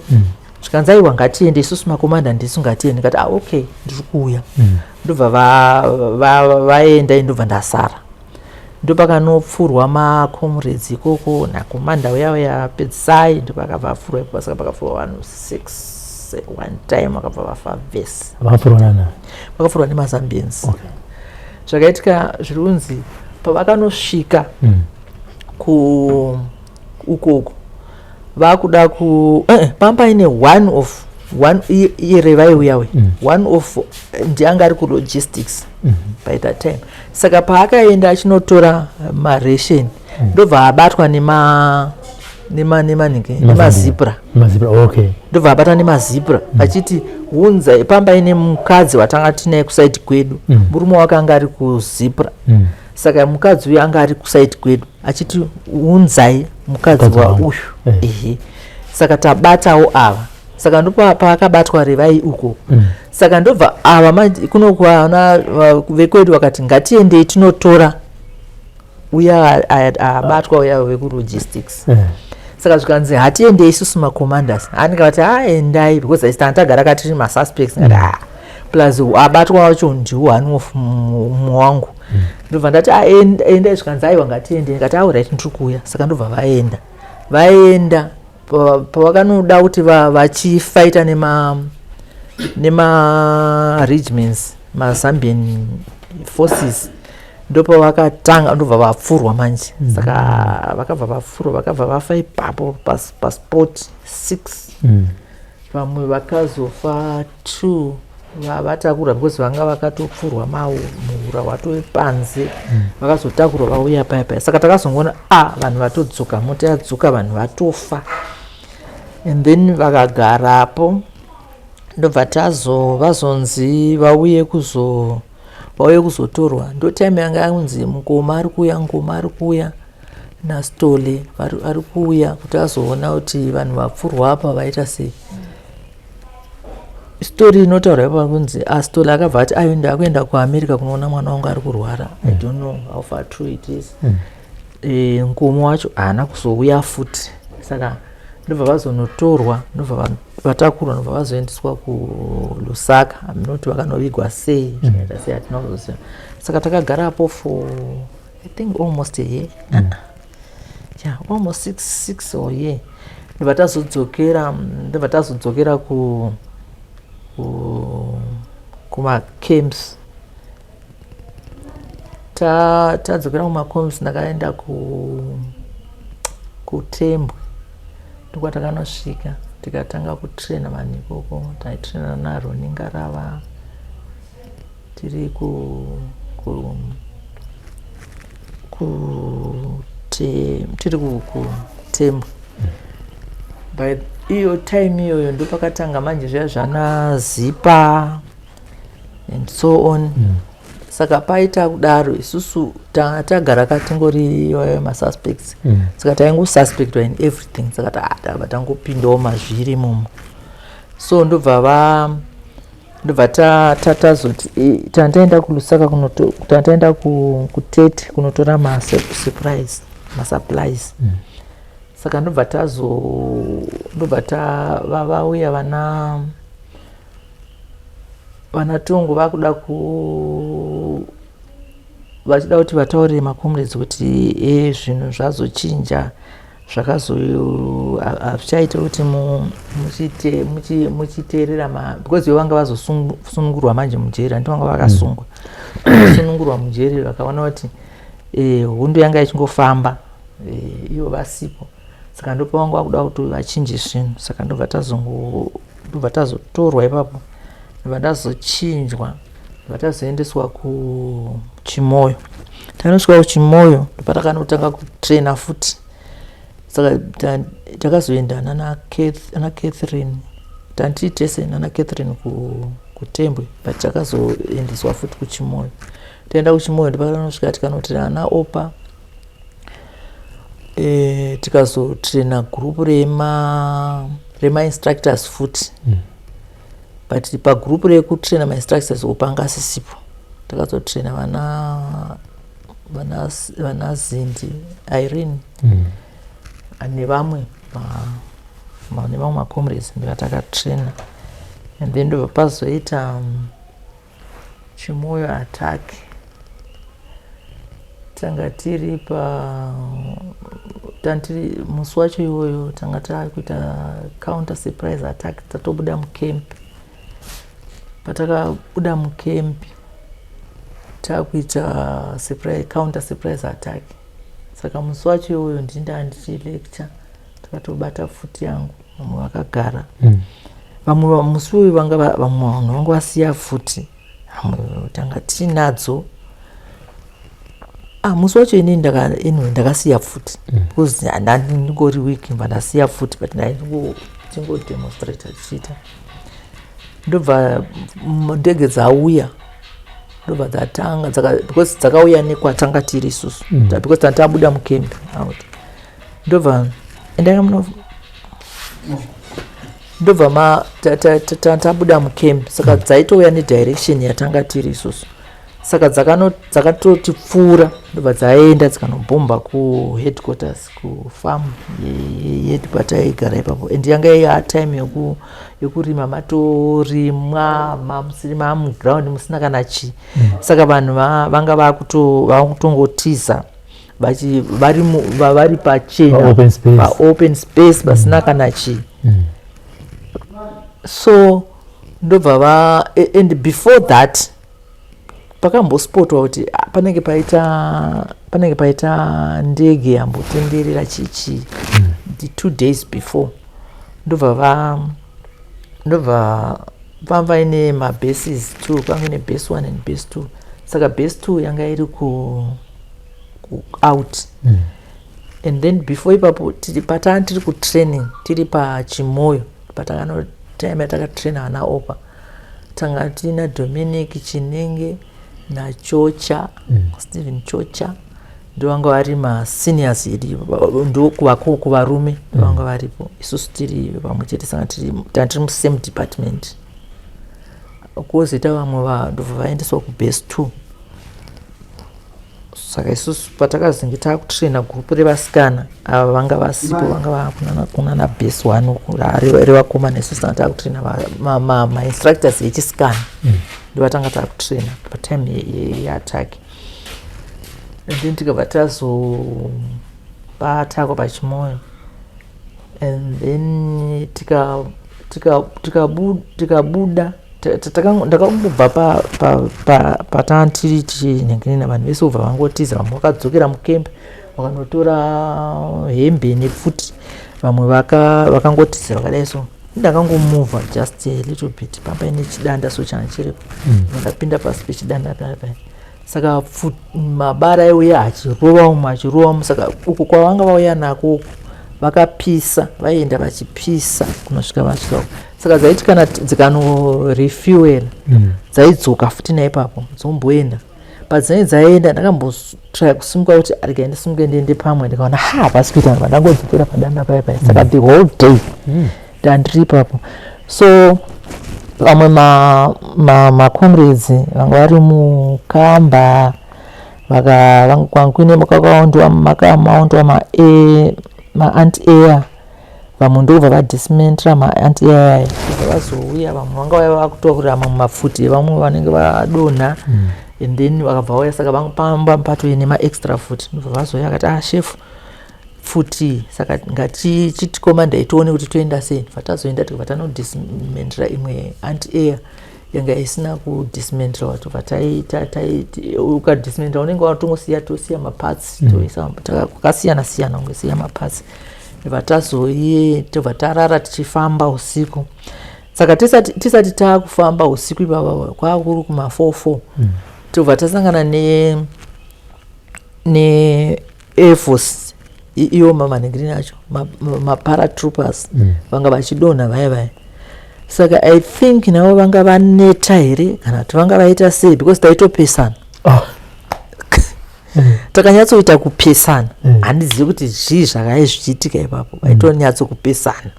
Zvikanzi aiwa, ngatiende, isusu makomanda ndisu, ngatiende. Ndikati, ah, okay, ndiri kuuya. Ndobva vaenda, ndobva ndasara. Ndopakanopfurwa macomrades ikoko nakomanda uya uya Pedzisai, ndopakabva apfurwa ipapo. Saka pakapfurwa vanhu six one time, vakabva vafa vese. Vakapfurwa nana? Vakapfurwa nemaZambians. Zvakaitika zviri kunzi pavakanosvika ku ukoko vakuda ku panga paine one of one iye Revai uyawe one of ndianga ari kulogistics by that time. Saka paakaenda achinotora maration, ndobva abatwa nema nema nemanhingi, nemaZIPRA. MaZIPRA, okay. Ndobva abatwa nemaZIPRA achiti hunza pamba ine mukadzi watanga tinaye kuside kwedu. Murume wake anga ari kuZIPRA. Saka mukadzi uyu anga ari kuside kwedu achiti unzai mukadzi Mukadzi wangu. wauyu. Ehe, saka tabatawo ava. Saka ndopa paakabatwa Revai uko. Saka ndobva ava manje kuno kwana vekwedu vakati ngatiendei tinotora uya abatwa uya vekulogistics. Saka zvikanzi hatiendei isusu macommanders. Anenge vati aendai because aisi tanga tagara katiri masuspects ngati plus abatwa wacho ndiwo one of mumwe wangu. Ndobva ndati "Ah, endai." Zvikanzi aiwa, ngatiendei. Ndikati alright, ndiri kuuya. Saka ndobva vaenda. Vaenda pavakanoda kuti vachifaita nema regiments, maZambian forces, ndopavakatanga ndobva vapfurwa manje. Saka vakabva vapfurwa, vakabva vafa ipapo paspot 6. Vamwe vakazofa 2 vatakurwa because vanga vakatopfurwa muura watove panze. Vakazotakurwa vauya paya paya. Saka takazongoona a vanhu vatodzoka, mota yadzoka, vanhu vatofa. And then vakagarapo, ndobva tazo vazonzi vauye kuzo vauye kuzotorwa. Ndo time yanga yanzi mukoma ari kuuya, mukoma ari kuuya naStole ari kuuya kuti azoona kuti vanhu vapfurwa apa vaita sei. Story inotaurwa ipa kunzi aStole akabva ati ayo ndakuenda kuAmerica kunoona mwana wangu ari kurwara. I don't know how far true it is. Nkomo wacho haana kuzouya futi. Saka ndobva vazonotorwa, ndobva vatakurwa, ndobva vazoendeswa kuLusaka. Haminoti vakanovigwa sei, zvikaita sei, hatina kuzoziva. Saka takagarapo for I think almost a year. Yeah, almost 6 or year. Ndobva tazodzokera, ndobva tazodzokera ku kumacamps. Tadzokera kumacamps, ndakaenda kuTembwe. Ndokwatakanosvika tikatanga kutraina vanhu ikoko. Taitraina naRoni Ngarava tiri ku tiri kuTembwe. By iyo time iyoyo ndopakatanga manje zviya zvana ZIPA and so on. Saka paita kudaro isusu tagara katingori masuspects. Saka taingosuspectwa in everything. Saka tabva tangopindawo mazviri imomo. So ndobva va ndobva tazoti tandaenda kuLusaka, tandaenda kuTete kunotora masurprise masupplies. Saka ndobva tazo ndobva vauya vana vanatongo vakuda ku vachida kuti vataurire macomrades kuti e zvinhu zvazochinja, zvakazo hazvichaita kuti muchiteerera because ivo vanga vazosunungurwa manje mujeri. Handi vanga vakasungwa, sunungurwa mujeri, vakaona kuti hondo yanga ichingofamba ivo vasipo. Saka ndopavanga vakuda kuti vachinje zvinhu. Saka ndobva ndobva tazotorwa ipapo, ndobva ndazochinjwa, ndobva tazoendeswa kuChimoyo. Tanosvika kuChimoyo ndopatakanotanga kutraina futi. Saka takazoenda nana Catherine, tandii tese nana Catherine kuTembwe, but takazoendeswa futi kuChimoyo. Taenda kuChimoyo ndopakanosvika tikanotraina ana Opa. Tikazotraina gurupu remainstructors futi. But pagurupu rekutraina mainstructors Opa anga asisipo. Takazotraina vana Zindi, Irene nevamwe macomrades ndivatakatraina. And then ndobva pazoita Chimoyo attack. Tanga tiri pa tantiri musi wacho iwoyo tanga takuita counter surprise attack. Tatobuda mucamp. Patakabuda mucamp. Takuita surprise, counter surprise attack. Saka musi wacho iwoyo ndindaa ndichilecture, takatobata pfuti yangu, vamwe vakagara. Vamwe musi uyu vanga vamwe vanhu vanga vasiya pfuti, vamwe tanga tiinadzo. Ah, musi wacho inini ndaka anyway ndakasiya pfuti because ndandingori weak, mba ndasiya pfuti, but ndaingotingodemonstrata tichiita. Ndobva ndege dzauya, ndobva dzatanga because dzakauya nekwatanga tiri isusu, because tanga tabuda mucamp out. Ndobva endanga muno, ndobva ma tabuda mucamp, saka dzaitouya nedirection yatanga tiri isusu. Saka dzakatotipfuura, ndobva dzaenda dzikanobhomba kuheadquarters, kufarm yedu pataigara ipapo. And yanga yatime yekurima, matorimwa, mamusiri mamuground musina kana chii. Saka vanhu vanga vakutongotiza vari pachena. Pa-open space. Pa-open space pasina kana chii. So ndobva va and before that pakambospotwa kuti ah, panenge paita ndege yambotenderera chichi the 2 days before. Ndobva vanga vaine mabases two, kwanga ine base one and base two. Saka base two yanga iri ku out. And then before ipapo tiri patanga tiri kutraining, tiri paChimoyo, patakano time yatakatraina vana opa, tanga tina Dominic Chinenge naChocha, Stephen Chocha, ndovanga vari maseniors edu, ndo kuvarume ndovanga varipo. Isusu tiri vamwe chete, saka tanga tiri musame department. Kwozoita vamwe ndobva vaendeswa kubase two. Saka isusu patakazenge taakutraina gurupu revasikana, ava vanga vasipo, vanga vakunana base one uku revakomana. Isusu tanga taakutraina mainstructors echisikana, ndovatanga taakutraina patime yeattack. And then tikabva tazobatakwa paChimoyo, and then tikabuda, ndakangobva patanga tiri tichinyengerera, vanhu vese kubva vangotiza. Vamwe vakadzokera mucamp vakanotora hembe nepfuti, vamwe vakangotizira vakadai. So ndakangomuvha just a little bit, papaine chidanda so changa chiripo. Ndakapinda pasi pechidanda paya. Saka mabara aiuya achirova umwe, achirova umwe. Saka uku kwavanga vauya nako uku vakapisa, vaienda vachipisa kunosvika vasvika uku. Saka dzaiti kana dzikanorefuel, dzaidzoka futi naipapo, dzomboenda padzinenge dzaenda. Ndakambotry kusimuka kuti regai ndisimuke ndiende pamwe, ndikaona ha, hapasi kuita, ndangodzokera padanda paya paya. Saka the whole day ndandiri ipapo. So vamwe macomrades vanga vari mukamba, kwanga kuine kwakaondiwa makamountiwa maanti air, vamwe ndobva vadismantla maanti air aya, ndobva vazouya. Vamwe vanga vauya vakutokurira mamwe mapfuti, vamwe vanenge vadonha, and then vakabva vauya. Saka pamba patoine maextra futi, ndobva vazouya vakati, "Ah, chef, pfuti, saka ngatichitikomandai tione kuti toenda sei." Bva tazoenda, tikabva tanodismantla imwe anti air yanga isina kudismantlewa. Tobva ukadismantla unenge watongosiya, tosiya maparts, toisa kwakasiyana siyana, ungosiya maparts. Tobva tazoiye, tobva tarara tichifamba usiku. Saka tisati taakufamba usiku ipapa, kwakuri kuma44, tobva tasangana ne air force, iwo mamanhingirini acho, maparatroopers vanga vachidonha vaya vaya. Saka I think navo vanga vaneta here kana kuti vanga vaita sei, because taitopesana. Oh. Takanyatsoita kupesana. Handizivi kuti zvii zvakai zvichiitika ipapo, vaitonyatsokupesana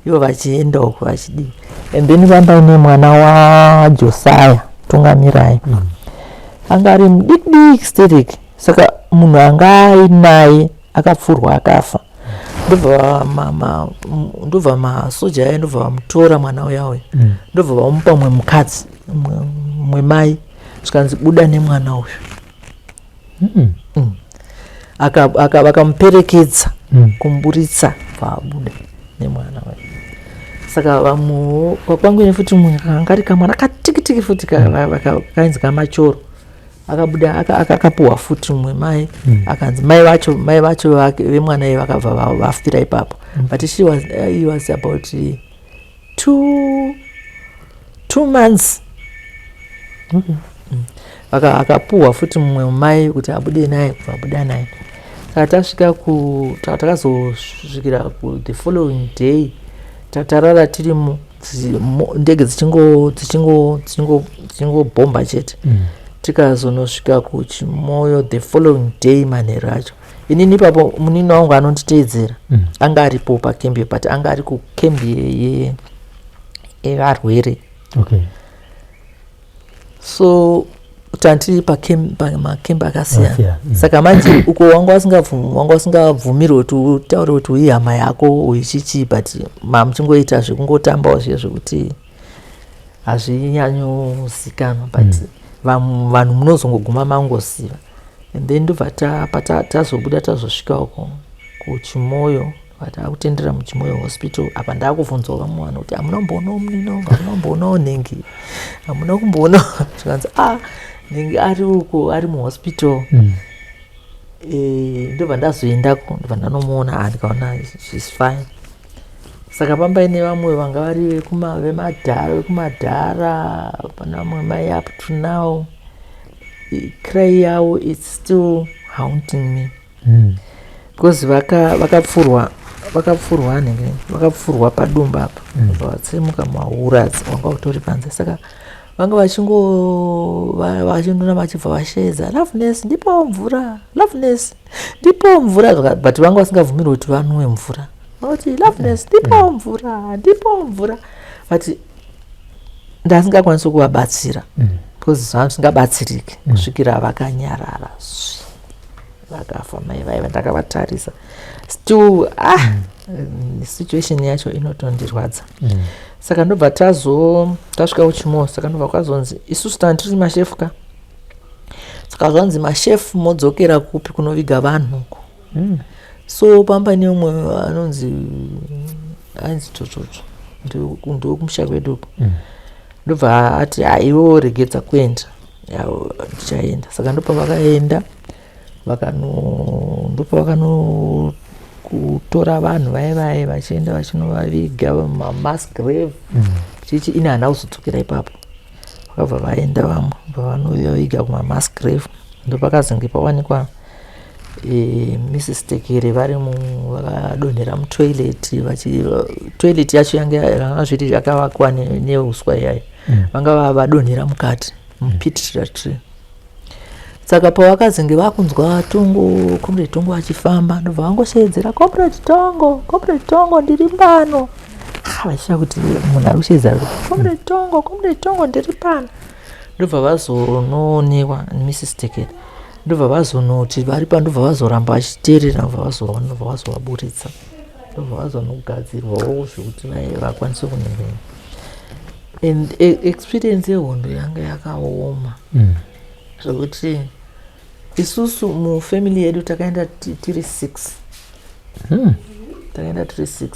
ivo vachienda uku vachidii. And then vamba ine mwana waJosiah Tungamirai, anga ari mudiki diki stereki. Saka munhu anga ainaye akapfurwa akafa, ndobva masoja aya ndobva vamutora mwana uya uya, ndobva vamupa mumwe mukadzi, mumwe mai, zvikanzi, "Buda nemwana uyu." Vakamuperekedza kumuburitsa, bvaabuda nemwana uyu. Saka vamwewo kwangu ine futi mumwe kanga kari kamwana katikitiki futi kainzi kaMachoro. Akabuda akapuhwa futi mumwe mai. Akanzi mai vacho, mai vacho vemwana iye vakabva vafira ipapo. But she was, he was about 2 months. Akapuhwa futi mumwe mai kuti abude naye, kubva abuda naye. Saka tasvika ku takazosvikira ku the following day, tarara tirimo, ndege dzichingobhomba chete. Tikazonosvika kuChimoyo the following day manheru acho. Inini ipapo munini wangu anonditeedzera anga aripo pakembi, but anga ari kukembi yevarwere. So tandiri pamakembi akasiyana. Akasiyana. Saka manje uko wanga usingabvumirwi kuti utaure kuti uihama yako, uichichi, but mamuchingoita zvekungotambawo zviye zvekuti hazvinyanyozikanwa, but vanhu munozongoguma mangoziva. And then ndobva tazobuda, tazosvika uko kuChimoyo, vatakutendera muChimoyo Hospital. Apa ndakubvunzawo vamwe vanhu kuti, "Hamuna kumboonawo munini wangu? Hamuna kumboonawo nhengi? Hamuna kumboonawo?" Zvikanzi, "A, nhengi ari uko, ari muhospital." Ndobva ndazoendako, ndobva ndanomuona. Ah, ndikaona she's fine. Saka pambaine vamwe vanga vari vemadhara, vekumadhara. Pana vamwe mai, up to now cry yavo, it's still haunting me because vakapfurwa, vakapfurwa nenge vakapfurwa padumba apa. Bva vatsemuka mahura, wanga utori panze. Saka vanga vachingo vachindona, vachibva vashedza, "Loveness, ndipowo mvura! Loveness, ndipowo mvura!" But vanga vasingabvumirwi kuti vanwe mvura. Vati, "Loveness, ndipowo mvura, ndipowo mvura!" But ndasingakwanisi kuvabatsira because zvanga zvisingabatsiriki kusvikira vakanyarara zvi, vakafa mai vaiva. Ndakavatarisa still, ah, situation yacho inotondirwadza. Saka ndobva tazo tasvika kuChimoyo. Saka ndobva kwazonzi isusu tanga tiri mashefu ka. Saka zvanzi, "Mashefu modzokera kupi? Kunoviga vanhu uko." So pamba neumwe anonzi, ainzi Tsotsotso, ndokumusha kwedu uko. Ndobva ati, "Haiwo, regedza kuenda." Ya, ndichaenda. Saka ndopavakaenda, vakano ndopavakano kutora vanhu vai vai, vachienda vachinovaviga mamass grave. Chichi ini handina kuzodzokera ipapo. Vakabva vaenda vamwe, bva vanovaviga kumamass grave. Ndopakazenge pawanikwa Mrs Tekere vari vakadonhera mutoilet. Vachi toilet yacho yange yanga zviri yakavakwa neuswa iyayo. Vanga vadonhera mukati mupit latrine. Saka pavakazenge vakunzwa Tongo, Comrade Tongo achifamba, ndobva vangoshedzera, "Comrade Tongo, Comrade Tongo, ndiri pano!" Ah, vachishaya kuti munhu ari kushedzera kuti, "Comrade Tongo, Comrade Tongo, ndiri pano!" Ndobva vazonoonekwa Mrs Tekere. Ndobva vazonoti vari pa, ndobva vazoramba vachiteerera, ndobva vazoona, ndobva vazovaburitsa, ndobva vazonogadzirwawo zvekuti vakwanise kunengena. And experience yehondo yanga yakaoma zvekuti isusu mufamily yedu takaenda tiri six. Takaenda tiri six,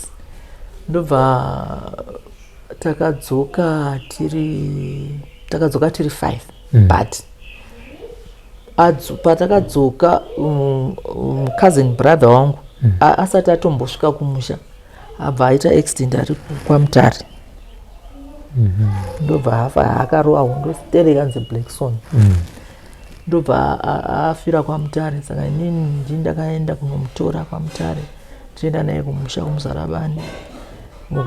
ndobva takadzoka tiri five. But patakadzoka, cousin brother wangu asati atombosvika kumusha, abva aita accident ari kwaMutare. Ndobva afa. Akarova hondo stereka, anzi Blackson. Ndobva afira kwaMutare. Saka inini ndini ndakaenda kunomutora kwaMutare, tienda naye kumusha kuMuzarabani,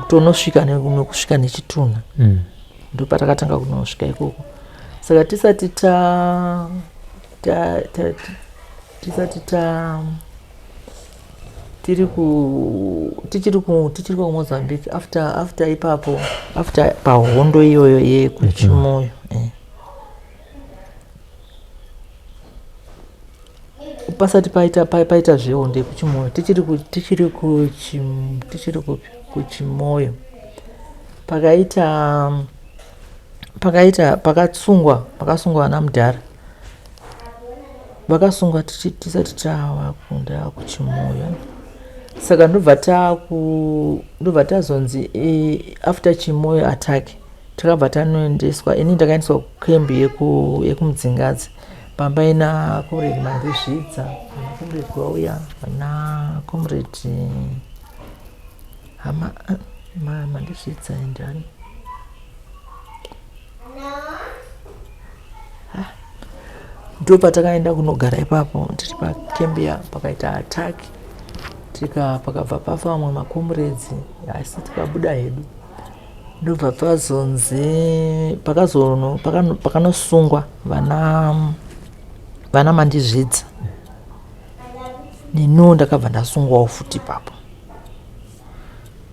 tonosvika nekusvika nechitunha. Ndopatakatanga kunosvika ikoko. Saka tisati ta ta ta tisati ta tiri ku tichiri ku tichiri kuMozambique, after ipapo, after pahondo iyoyo yekuChimoyo, pasati paita zvehondo yekuChimoyo, tichiri kupi, kuChimoyo, pakaita pakasungwa vana mudhara. Vakasungwa tisati tava kunda kuChimoyo. Saka ndobva tazonzi, after Chimoyo attack, takabva tanoendeswa, ini ndakaendeswa kukembi yekuMudzingadzi. Pamba ina Comrade Mandizvidza, vana Comrade vauya, vana Comrade hama Mandizvidza and ndo patakaenda kunogara ipapo tiri pakembiya. Pakaita attack, tika pakabva pafa vamwe macomrades, asi tikabuda hedu. Ndobva pazonzi pakanosungwa vana Mandizvidza, neniwo ndakabva ndasungwawo futi ipapo,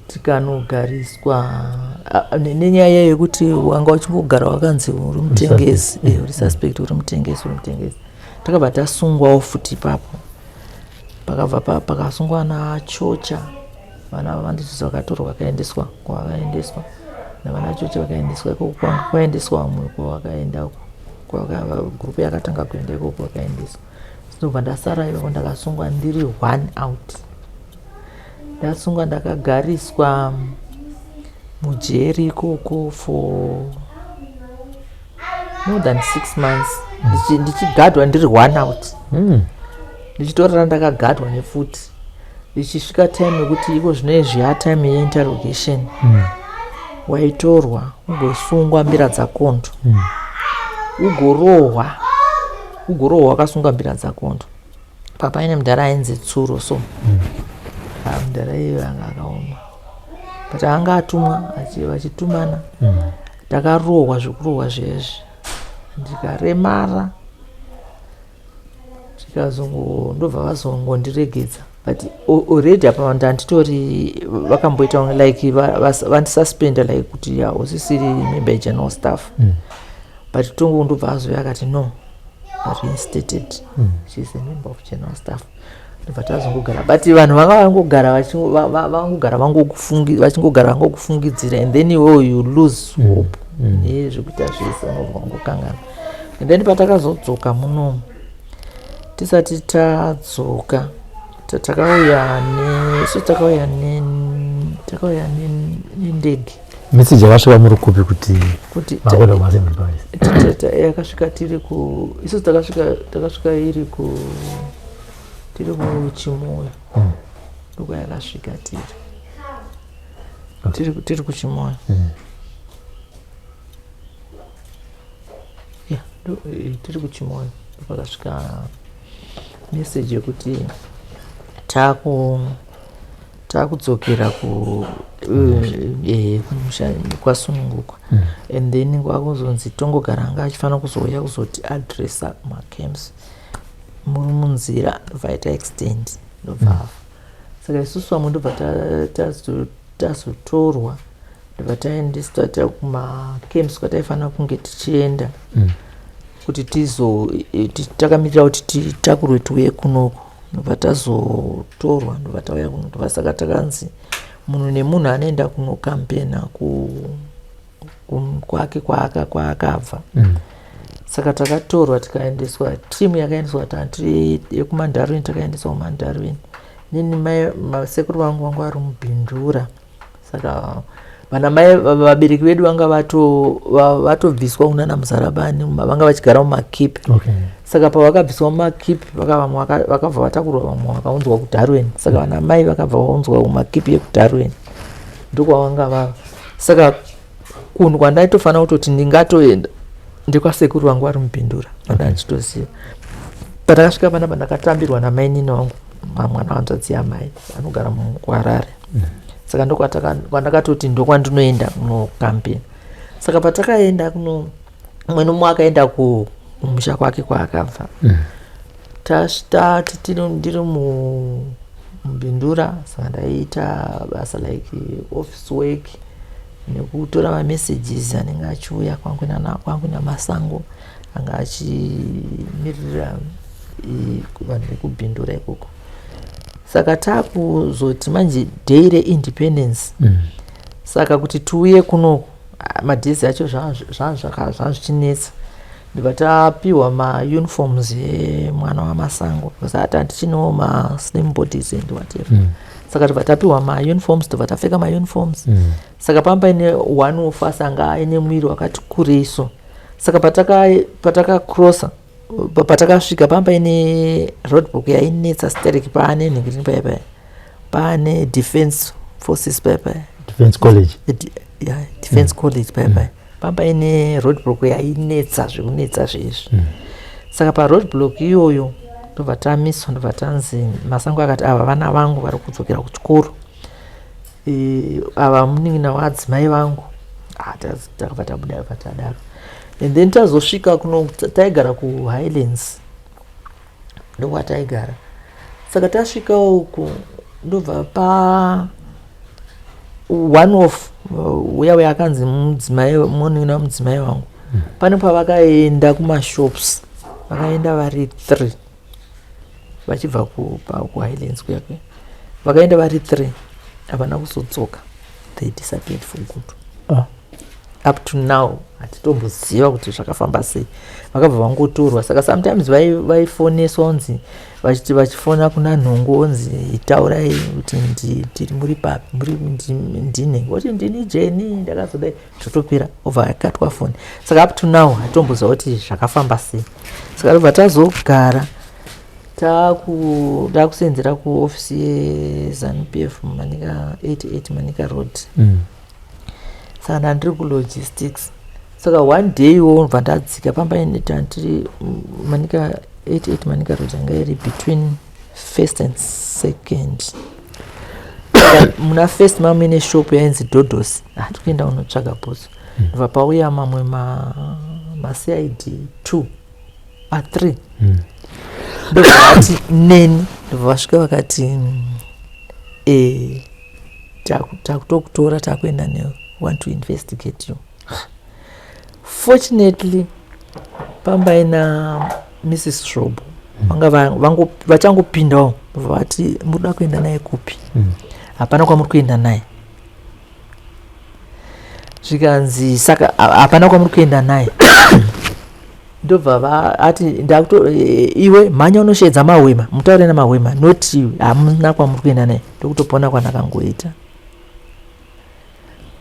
tikanogariswa nenyaya yekuti wanga uchingogara wakanzi uri mutengesi, uri suspect, uri mutengesi, uri mutengesi. Takabva tasungwawo futi ipapo. Pakabva pakasungwa naChocha, vana vaMandizvidza vakatorwa, vakaendeswa kwavakaendeswa, navana Chocha vakaendeswa ikoko. Kwanga kwaendeswa vamwe kwavakaenda, gurupu yakatanga kuenda ikoko, vakaendeswa. Ndobva ndasara ikoko, ndakasungwa ndiri one out. Ndasungwa, ndakagariswa mujeri ikoko for more than 6 months, ndichigadwa ndiri one out. Ndichitorara ndakagadwa nefuti. Ichisvika time yekuti iko zvino izvi yatime yeinterrogation, waitorwa ugosungwa mbira dzakondo, ugorohwa, ugorohwa wakasunga mbira dzakondo. Papaine mudhara ainzi Tsuro so. Mudhara iyoyo anga akaoma, but anga atumwa, vachitumana. Ndakarohwa zvekurohwa zvezvi, ndikaremara, tikazongo ndobva vazongondiregedza. But already apa ndanditori, vakamboita like vandisuspenda, like kuti hausisiri member yegeneral staff. But tongo ndobva azouya akati, "No, reinstated. She's a member of general staff." Ndobva tazongogara, but vanhu vanga vangogara vangogara vachingogara vangokufungidzira, and then iwewo you lose hope nezvekuita zvese, unobva wangokangana. And then patakazodzoka munomu, tisati tadzoka, takauya nesu, takauya nendege. Meseji yakasvika muri kupi kuti Kuti makuenda kumaAssembly Palace? Yakasvika tiri ku, isusu takasvika iri ku, tiri kuChimoyo. Ndokwayakasvika tiri tiri kuChimoyo. Ya, tiri kuChimoyo ndopakasvika meseji yekuti takudzokera ku kumusha kwasunungukwa. And then kwakuzonzi Tongogara anga achifanira kuzouya kuzoti addressa macamps muri munzira, ndobva aita accident, ndobva afa. Saka isusu vamwe ndobva tazotorwa, ndobva taendeswa kumacamps kwataifanira kunge tichienda, kuti tizo takamirira kuti titakurwe tiuye kunoku. Ndobva tazotorwa, ndobva tauya kuno. Ndobva saka takanzi munhu nemunhu anoenda kunokampena kwake kwaakabva. Saka takatorwa tikaendeswa, timu yakaendeswa tantiri yekuMandarini, takaendeswa kuMandarini. Nini masekuru vangu vanga vari muBindura. Saka vana mai, vabereki vedu vanga vatobviswa kunana Muzarabani, vanga vachigara mumakipi. Saka pavakabviswa mumakipi, vamwe vakabva vatakurwa, vamwe vakaunzwa kuDarwin. Saka vana mai vakabva vaunzwa kumakipi ekuDarwin, ndokwavanga vava. Saka kunhu kwandaitofanira kutoti ndingatoenda ndekwasekuru vangu vari muBindura, vanda ndichitoziva. Patakasvika panapa, ndakatambirwa namainini wangu, mwana wanzvadzi yamai anogara muHarare. Saka ndokwandakatoti ndokwandinoenda kunokampeni. Saka patakaenda kuno, mumwe nomumwe akaenda kumusha kwake kwaakabva. Tati ndiri muBindura, saka ndaiita basa like office work nekutora mamessages anenge achiuya kwangu naMasango anga achimiririra vanhu vekuBindura ikoko. Saka taakuzoti manje day reindependence. Saka kuti tiuye kunoku, madays acho zvanga zvichinetsa. Ndobva tapiwa mauniforms emwana waMasango, because ati handichinewo maslim bodies and whatever. Saka tobva tapiwa mauniforms, tobva tapfeka mauniforms. Saka pamba paine one of us anga aine mwiri wakati kurei so. Saka patakacrossa. Patakasvika pamba paine roadblock yainetsa sterek, paane nhingirini paya paya, paane Defense Forces paya paya. Defense College. Yeah, Defense College paya paya, pamba paine roadblock yainetsa zvekunetsa zvezvi. Saka paroadblock iyoyo ndobva tamiswa, ndobva tanzi, Masango akati, "Ava vana vangu vari kudzokera kuchikoro. Ava munin'ina waadzimai vangu." Ah, takabva tabuda, bva tadaro. And then tazosvika kuno, taigara kuHighlands, ndokwataigara. Saka tasvika uku, ndobva pa one of uya uya akanzi mudzimai, munin'ina wamudzimai wangu, pane pavakaenda kumashops, vakaenda vari three vachibva kuHighlands kuya kuya. Vakaenda vari three, havana kuzodzoka. They disappeared for good. Ah. Up to now hatitomboziva kuti zvakafamba sei. Vakabva vangotorwa. Saka sometimes vaifoneswa onzi, vachiti vachifona kuna Nhongo, onzi, "Taurai kuti ndiri muri papi, muri ndine oti ndini Jeni, ndakazodai." Zvotopera, obva akatwa foni. Saka up to now hatitomboziva kuti zvakafamba sei. Saka tobva tazogara, takusenzera kuofisi yeZANU PF, Manica 88 Manica Road. Saka ndandiri kulogistics. Saka one day wo bva ndadzika pamba, tandiri Manica 88 Manica Road, yanga iri between First and Second. Saka muna First mamuine shop yainzi Dodos. Tikuenda kunotsvaga bhutsu, ndobva pauya mamwe maCID 2 a3. Ndobva vati neni, ndobva vasvika vakati, "Takutokutora, takuenda newe, want to investigate you." Fortunately pambaina Mrs Shrobo, vanga vachangopindawo. Ndobva vati, "Muri kuenda naye kupi? Hapana kwamuri kuenda naye." Zvikanzi, "Saka hapana kwamuri kuenda naye." Ndobva ati, "Ndakuto iwe mhanya unosheedza Mahwema, mutaure naMahwema, noti hamuna kwamuri kuenda naye." Ndokutopona kwandakangoita.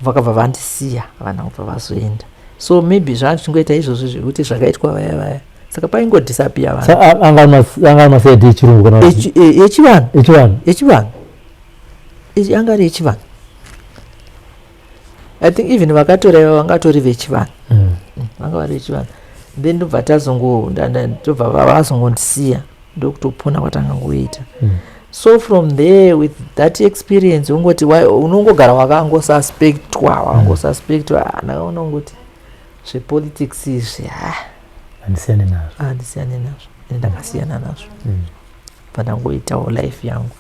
Vakabva vandisiya, havana kubva vazoenda. So maybe zvanga zvichingoita izvozvo zvekuti zvakaitwa vaya vaya, saka paingodisappear vanhu. Anga ari maCID echirungu kana kuti Echivanhu. Echivanhu? Echivanhu. Anga ari echivanhu. I think even vakatora iva vangatori vechivanhu. Vanga vari vechivanhu. Then ndobva tazongo ndobva vazongondisiya, ndokutopona kwatangangoita. So from there, with that experience, ungoti unongogara wakangosuspectwa, wakangosuspectwa. Ndakaona ungoti zvepolitics izvi, ha. Handisiyane nazvo. Handisiyane nazvo, ende ndakasiyana nazvo. Pandangoitawo life yangu,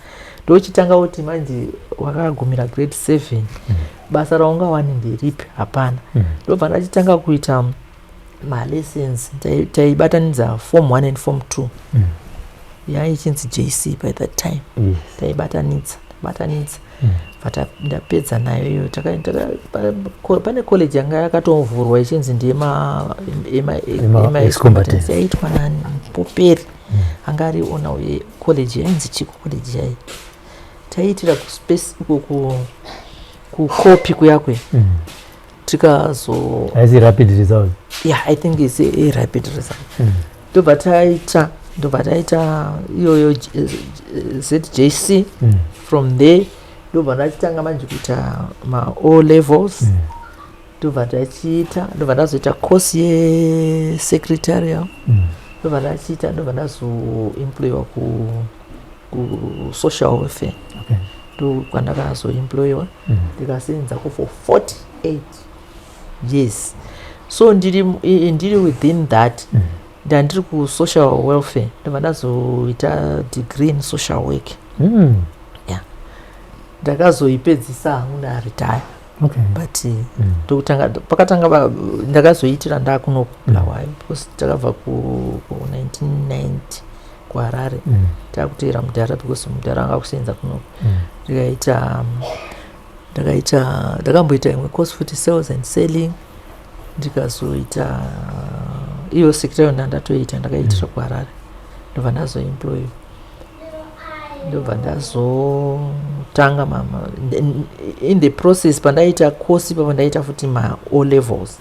ndochitanga kuti manje wakagumira grade 7, basa raungawani nderipi? Hapana. Ndobva ndachitanga kuita malessons. Taibatanidza form 1 and form 2. Yaichinzi JC by that time. Taibatanidza, batanidza. Bva ndapedza nayo iyo. Pane college yanga yakatovhurwa ichinzi Ema ex-combatants. Yaitwa nani, Mupoperi, anga ari owner wecollege. Yainzi chiko college yai taiitira kuspace uko, kukopi kuyakwe. Tikazo Haisi Rapid Result? Yeah, I think it's a Rapid Result. Ndobva taita, ndobva taita iyoyo ZJC. From there ndobva ndachitanga manje kuita ma-O levels. Ndobva ndachiita, ndobva ndazoita course yesecretarial. Ndobva ndachiita, ndobva ndazoemployiwa ku social welfare. Ndo kwandakazoemployiwa. Ndikasenzako for 48 years. So ndiri within that, ndandiri kusocial welfare, ndobva ndazoita degree in social work. Ndakazoipedzisa hangu ndaretire. But ndokutanga pakatanga ndakazoitira ndakuno Bulawayo, because takabva ku 1990 kuHarare. Takuteera mudhara, because mudhara anga kusenza kuno. Ndikaita ndakaita ndakamboita imwe course futi, sales and selling. Ndikazoita iyo secretary ndandatoita, ndakaitira kuHarare. Ndobva ndazoemployiwa, ndobva ndazotanga in the process pandaita course ipapo, ndaita futi ma O levels.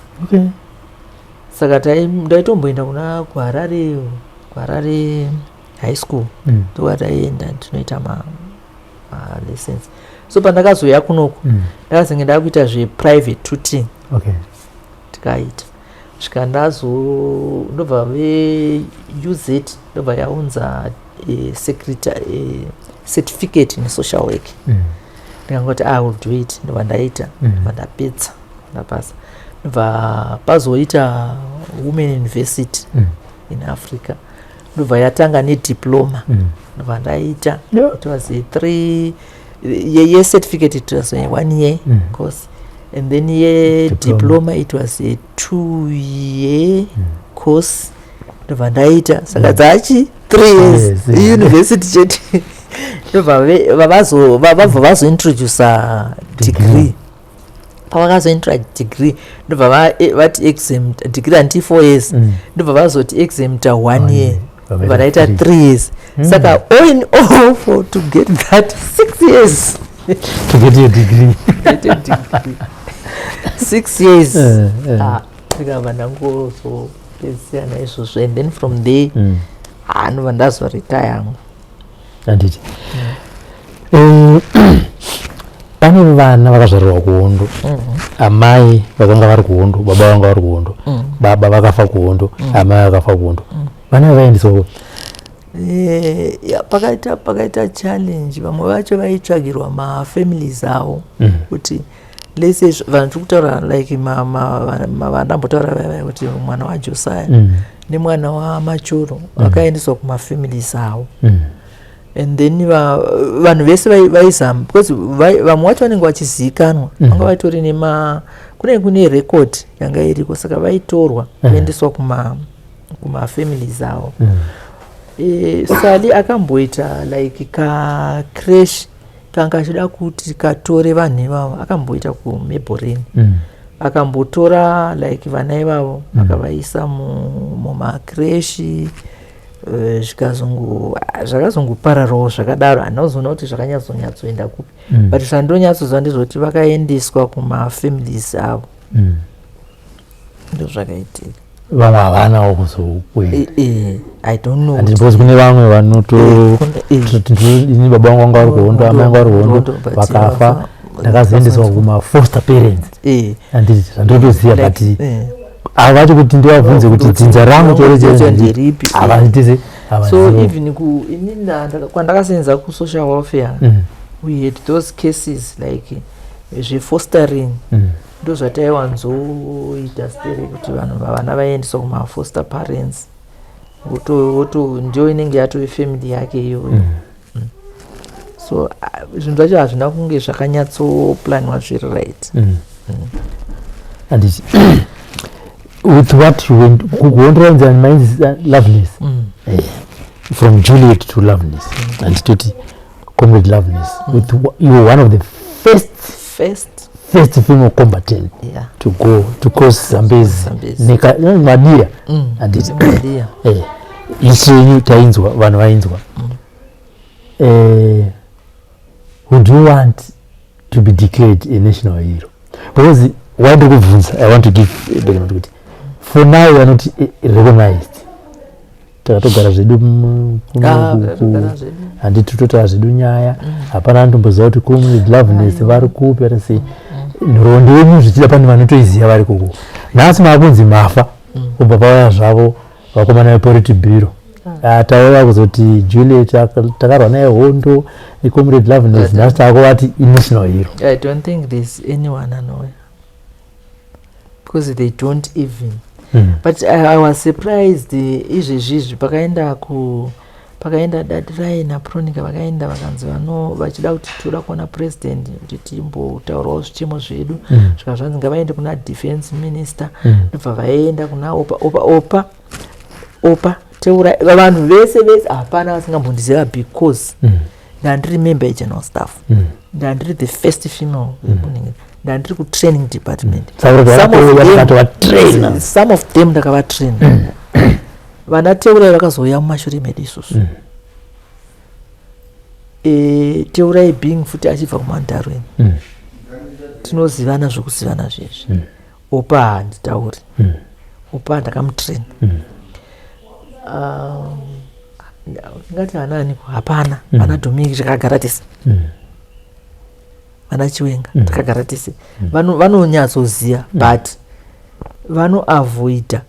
Saka ndaitomboenda kuna kuHarare, kuHarare High School. Ndokwataienda tinoita malessons. So pandakazouya kunoku, ndakazenge ndakuita zveprivate tutoring. Tikaita svika ndazo ndobva veUZ ndobva yaunza certificate in social work. Ndikangoti, "I will do it." Ndobva ndaita. Ndobva ndapedza, ndapasa. Ndobva pazoita Women University in Africa, ndobva yatanga nediploma. Ndobva ndaita. It was a three yecertificate, it was a one year course, and then yediploma Diploma. it was a 2 year course. Ndobva ndaita, saka dzachi 3 years. Years, yeah. University chete. Ndobva vabva vazointroduca degree. Degree. Pavakazointroduce degree, ndobva vati exempt degree, handiti 4 years? Ndobva vazoti exempta one One year. year. Ndobva ndaita Three. 3 years. Saka all in all, for to get that, 6 years. To get your degree. Get a degree, 6 years. Ah, ndikabva ndangozopedzisira naizvozvo, and then from there, ah, ndobva ndazoretire hangu. Handiti pane vana vakazvarirwa kuhondo, amai vakanga vari kuhondo, baba vanga vari kuhondo, baba vakafa kuhondo, amai vakafa kuhondo, vana vaendeswa kupi? Ya, pakaita challenge. Vamwe vacho vaitsvagirwa mafamilies avo, kuti lese vanhu tiri kutaura like vandambotaura vaya kuti mwana waJosiah nemwana waMachoro vakaendeswa kumafamilies avo. And then vanhu vese vaizama because vamwe vacho vanenge vachizivikanwa, vanga vatori nema kunenge kune record yanga iriko, saka vaitorwa kuendeswa kumafamilies avo. Sali akamboita like kacreche kanga achida kuti katore vanhu ivavo, akamboita kuMabelreign. Akambotora like vana ivavo, akavaisa mumacreche. Zvakazongopararawo zvakadaro. Handina kuzoona kuti zvakanyatsonyatsoenda kupi, but zvandonyatsoziva ndezvekuti vakaendeswa kumafamilies avo. Ndo zvakaitika. Vamwe havanawo kuzokuenda. I don't know. Handiti, because kune vamwe vanoto ini baba vangu vanga vari kuhondo, amai vangu vari kuhondo, Hondo, but vakafa, vafa, ndakazoendeswa kumafoster parents. Handiti zvandotoziva, but havati kuti ndivabvunze kuti dzinza rangu choro Choro nderipi. Havatise. So even ku inini kwandakasenza kusocial welfare, we had those cases like zvefostering. Ndo zvataiwanzoita stere kuti vanhu vana vaendeswa kumafoster parents, woto ndio inenge yatove family yake iyoyo. So zvinhu zvacho hazvina kunge zvakanyatsoplanwa zviri right. Handiti with what you went kuhondo rainzi mainzi Loveness. From Juliet to Loveness, handitoti Comrade Loveness, with you were one of the first first first female combatant to go to cross Zambezi. Zambezi. Madia. Handiti? Madia. Isu yenyu tainzwa, vanhu vainzwa. Would you want to be declared a national hero? Because why ndikubvunza, I want to give background kuti for now you are not recognized. Takatogara zvedu kuno. Ah, takatogara zvedu. Handiti totaura zvedu nyaya, hapana anotomboziva kuti Comrade Loveness vari kupi, ati sei nhoroondo yenyu zvichida pane vanotoiziva vari koko. Nhasi maakunzi mafa, kubva pauya zvavo vakomana vepolitburo. Ah, tauya kuzoti Juliet takarwa naye hondo necomrade Loveness, nhasi taakuvati inational hero. I don't think there's anyone anowhere because they don't even but I was surprised izvezvizvi pakaenda ku pakaenda Dadirai naPronica, vakaenda vakanzi vano vachida kuti toda kuona president kuti timbotaurawo zvichemo zvedu. Zvika zvanzi ngavaende kuna defense minister. Ndobva vaenda kuna Opa, Opa, Opa, Opa Teura, vanhu vese vese hapana vasingambondiziva because ndandiri member yegeneral staff, ndandiri the first female yekunenge, ndandiri kutraining department. Saka Some of them- vakatovatraina. Some of them ndakavatraina. Vana Teurai vakazouya mumashure medu isusu. Teurai being futi achibva kuMandarweni, tinozivana zvokuzivana zvezvi. Opa handitauri. Opa ndakamutrain. Ndingati ana aniko? Hapana. Ana Dominic takagara tese. Vana Chiwenga takagara tese. Vanonyatsoziva, but vanoavoida.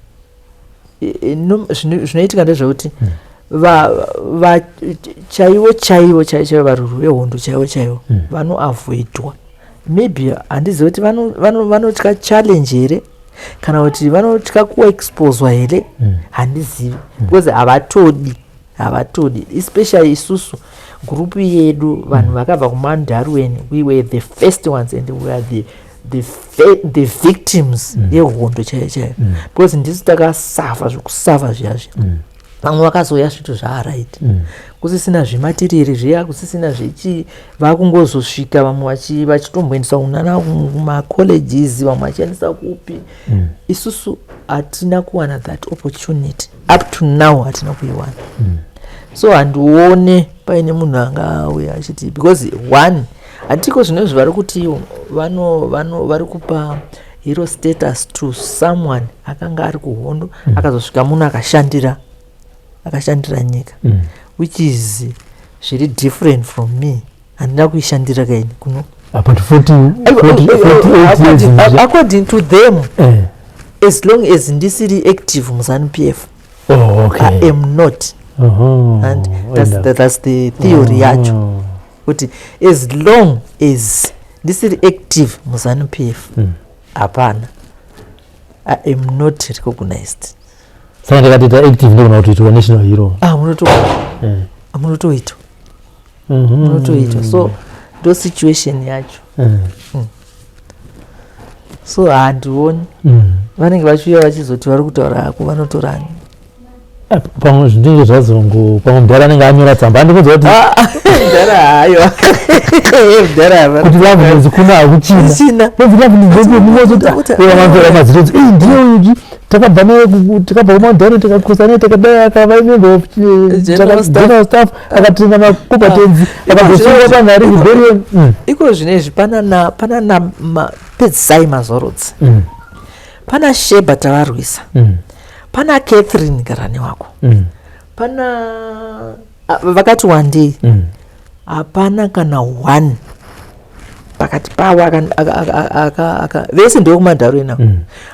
Zvinoitika ndezvekuti chaivo chaivo chaivo chaivo varwiri vehondo chaivo chaivo vanoavoidwa. Maybe handizivi kuti vanotya challenge here, kana kuti vanotya kuexposwa here, handizivi, because havatodi, especially isusu group yedu, vanhu vakabva kuMount Darwin. We were the first ones and we are the victims yehondo chaiyo chaiyo, because ndisu takasafa zvekusafa zviya zviya. Vamwe vakazouya zvitu zvaaright, kusisina zvematiriri zviya, kusisina zvechii, vakungozosvika vamwe vachitomboendeswa kunana kumacolleges, vamwe vachiendesa kupi. Isusu hatina kuwana that opportunity. Up to now hatina kuiwana. So handione paine munhu angauya achiti, because one, handiko zvinozvi vari kuti vari kupa hero status to someone akanga ari kuhondo, akazosvika muno, akashandira nyika, which is zviri different from me. Handina kuishandira kaini kuno. About 40, 40, 48 years. According to them, as long as ndisiri active muZANU PF, I am not. And that's the theory yacho, kuti as long as ndisiri active muZANU PF, hapana, I am not recognized. Saka ndakatoita active, ndogona kutoitwa national hero? Ah, munotoitwa. Munotoitwa. So ndo situation yacho. So handioni vanenge vachiuya vachizoti vari kutaura hako, vanotorani. Eh, pamwe zvinenge zvazongo, pamwe mudhara anenge anyora tsamba, andikunzwa kuti Mudhara hayo, mudhara. Kuti Loveness kuna hakuchina. China. Mazoti mazito kuti "Ei, ndiye uyu takabva naye takabva kuMount Darwin, takakosa naye, takadai, akava member of General staff. General staff, akatraina macombatants, akazosungwa panhare rebellion." Iko zvinezvi panana Pedzisai Mazorodzi, pana Sheba tavarwisa, pana Catherine Garane wako, pana vakati wandei. Hapana kana one pakati pavo vese ndevekuMount navo.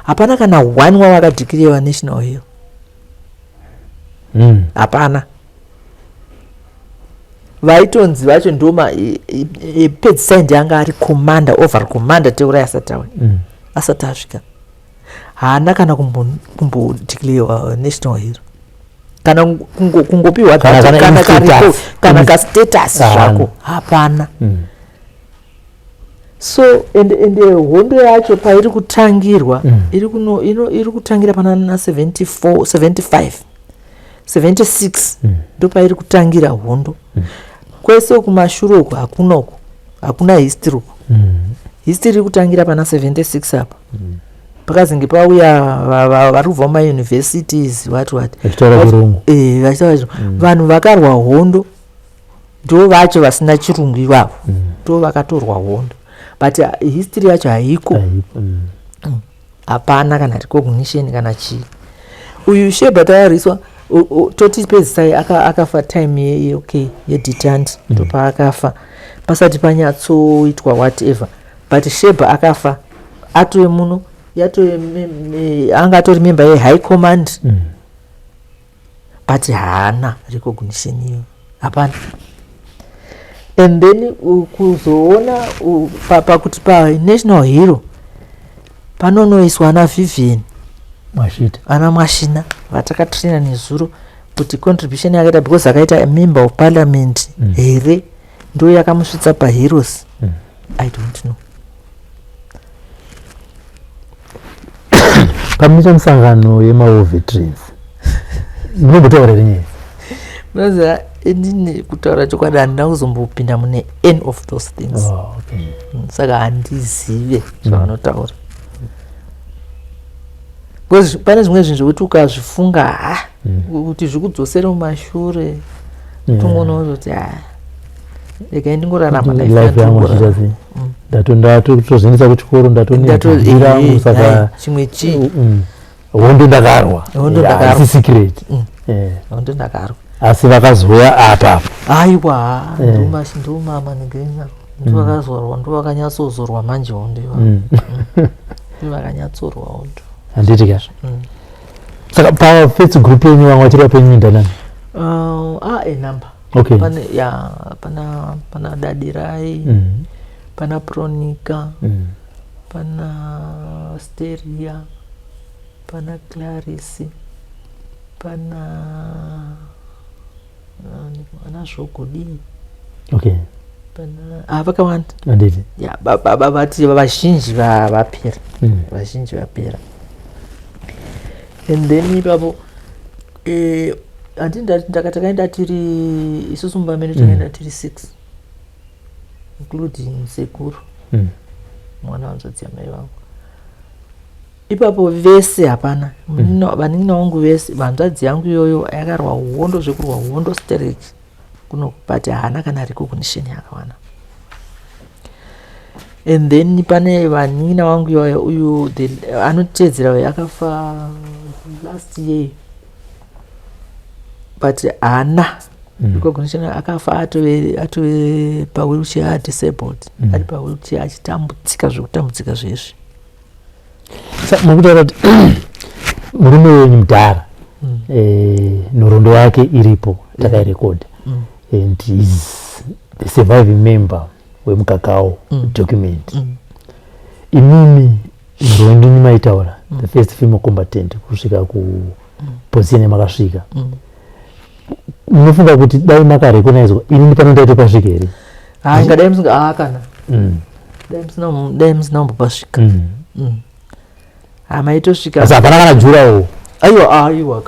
Hapana kana one wavo akadeclarewa national hero. Hapana. Vaitonzi vacho ndoma Pedzisai ndianga ari commander, over commander Teurai asati auya, asati asvika. Haana kana kumbodeclarewa national hero, kana kungopiwa Kana kana any status. Kana kastatus Hapana. zvako hapana. So ende hondo yacho pairi kutangirwa, iri kutangira pana na 74, 75, 76, ndo pairi kutangira hondo. Kwese kumashure uku hakuna, uku hakuna history uku. History iri kutangira pana 76 apa, pakazenge pauya vari kubva mumauniversities, what what. Vachitaura chirungu. Eh, vachitaura chirungu. Vanhu vakarwa hondo ndo vacho vasina chirungu ivavo, ndo vakatorwa hondo, but history yacho haiko. Haipo. Hapana kana recognition kana chii. Uyu Sheba tayariswa, toti Pedzisai akafa time okay, yedetente, ndopaakafa, pasati panyatsoitwa whatever, but Sheba akafa atove muno, yatove anga atori member yehigh command, but haana recognition iyo, hapana. And then kuzoona pakuti panational hero panonoiswa ana Vivian Mwashita. Ana Mwashina vatakatraina nezuro, kuti contribution yakaita because akaita member of parliament here ndo yakamusvitsa paheroes? I don't know. Pamunoita misangano yemawar veterans, munombotaura here nyaya? Unoziva, inini kutaura chokwadi handina kuzombopinda mune any of those things. Oh, okay. Saka handizive zvavanotaura, because pane zvimwe zvinhu zvekuti ukazvifunga, ha, kuti zvikudzosere mumashure, tongoona kuti ha, regai ndingorarama life life yangu yandiri. achiita sei, ndatozoendesa kuchikoro, ndatonedirangu, saka Chimwe chii? Hondo ndakarwa. Hondo ndakarwa. Haisi secret. Hondo ndakarwa. Asi vakazouya apa. Aiwa, ndomama negenya ndovakazorwa, ndovakanyatsodzorwa manje hondo ivavo. Ndovakanyatsorwa hondo. Handiti ka? Saka pafirst group yenyu vamwe vachiri vapenyu ndanani? A number. Okay. Pane, ya, pana Dadirai, pana Pronica, pana Steria, pana Clarisi, pana ana Zvogodi. Okay. Pana vakawanda. Handiti. Ya, vati vazhinji vapera. Vazhinji vapera. And then ipapo handiti takaenda tiri isusu mumba medu, takaenda tiri 6 including sekuru, mwana wanzvadzi yamai vangu. Ipapo vese hapana. Vanin'ina vangu vese, hanzvadzi yangu iyoyo yakarwa hondo zvekurwa hondo stereki kuno, but haana kana recognition yakawana. And then pane vanin'ina vangu iwayo, uyu anotedzera uyu akafa last year, but haana recognition. Akafa atove pawheelchair, disabled, ari pawheelchair achitambudzika zvekutambudzika zvezvi. Mukutaura kuti murume wenyu mudhara, nhoroondo yake iripo, takairekodha, and is the surviving member wemukakao document. Imimi nhoroondo yenyu maitaura, the first female combatant kusvika kuposition yamakasvika. Munofunga kuti dai makarecognizwa, inini pano ndaitopasvika here? Ingadai musinga, kana dai musina kumbopasvika. Hamaitosvika. Asi hapana kana jurawo. Aiwa, aiwa,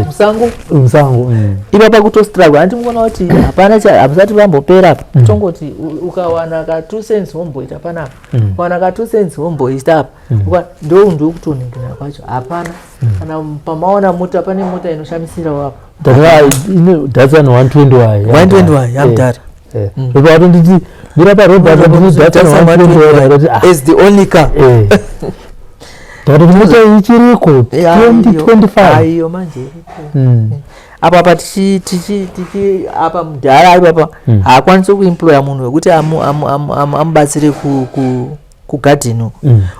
musango. Musango. Ipapa kutostruggle, handi mukuona kuti hapana, hamusati vambopera apa. Tongoti ukawana ka 2 cents womboita panapa, ukawana ka 2 cents womboita apa. Ndo ndokutoningirira kwacho hapana. Kana pamaona mota, pane mota inoshamisirawo apa. Datsun 120 y. 120 y yamudhara. Watonditi mira parobha, Datsun 120 y. Is the only car. Ndakati mota ichiriko 2025? Aiyo, manje apa apa tichi tichi tichi apa mudhara ipapa haakwanisi kuemploya munhu wekuti amubatsire kugadheni uko.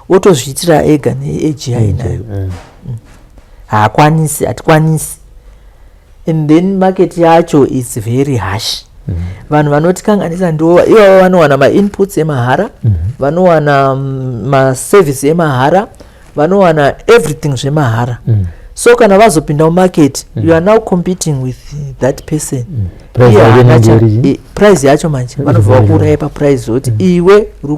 Otozviitira ega neage yainayo. Haakwanisi, hatikwanisi. And then market yacho is very harsh. Vanhu vanotikanganisa ndo ivavo vanowana mainputs emahara, vanowana maservice emahara, vanowana everything zvemahara. So kana vazopinda mumarket, you are now competing with that person. Price Iye yake haana inenge iri price yacho manje vanobva vakuuraya paprice, zvokuti iwe uri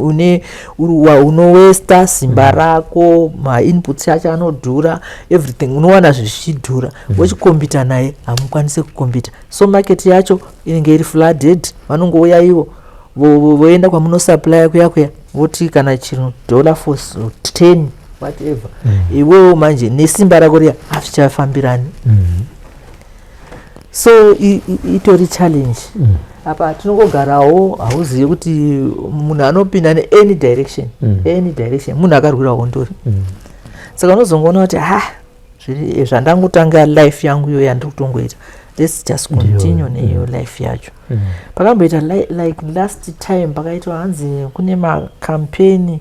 une unowesta simba rako, mainputs acho anodhura, everything unowana zvichidhura. Wochikombita naye, hamukwanisi kukombita. So market yacho inenge iri flooded. Vanongouya ivo, voenda kwamunosupplya kuya kuya, voti kana chinhu dollar for 10, whatever. Iwewo manje nesimba rako riya hazvichafambirani. So itori challenge. Apa tinongogarawo, hauzivi kuti munhu anopinda neany direction, any direction, munhu akarwira hondori. Saka unozongoona kuti ha, zvandangotanga life yangu iyo yandiri kutongoita, let's just continue neiyo life yacho. Pakamboita like last time pakaitwa hanzi kune makampeni,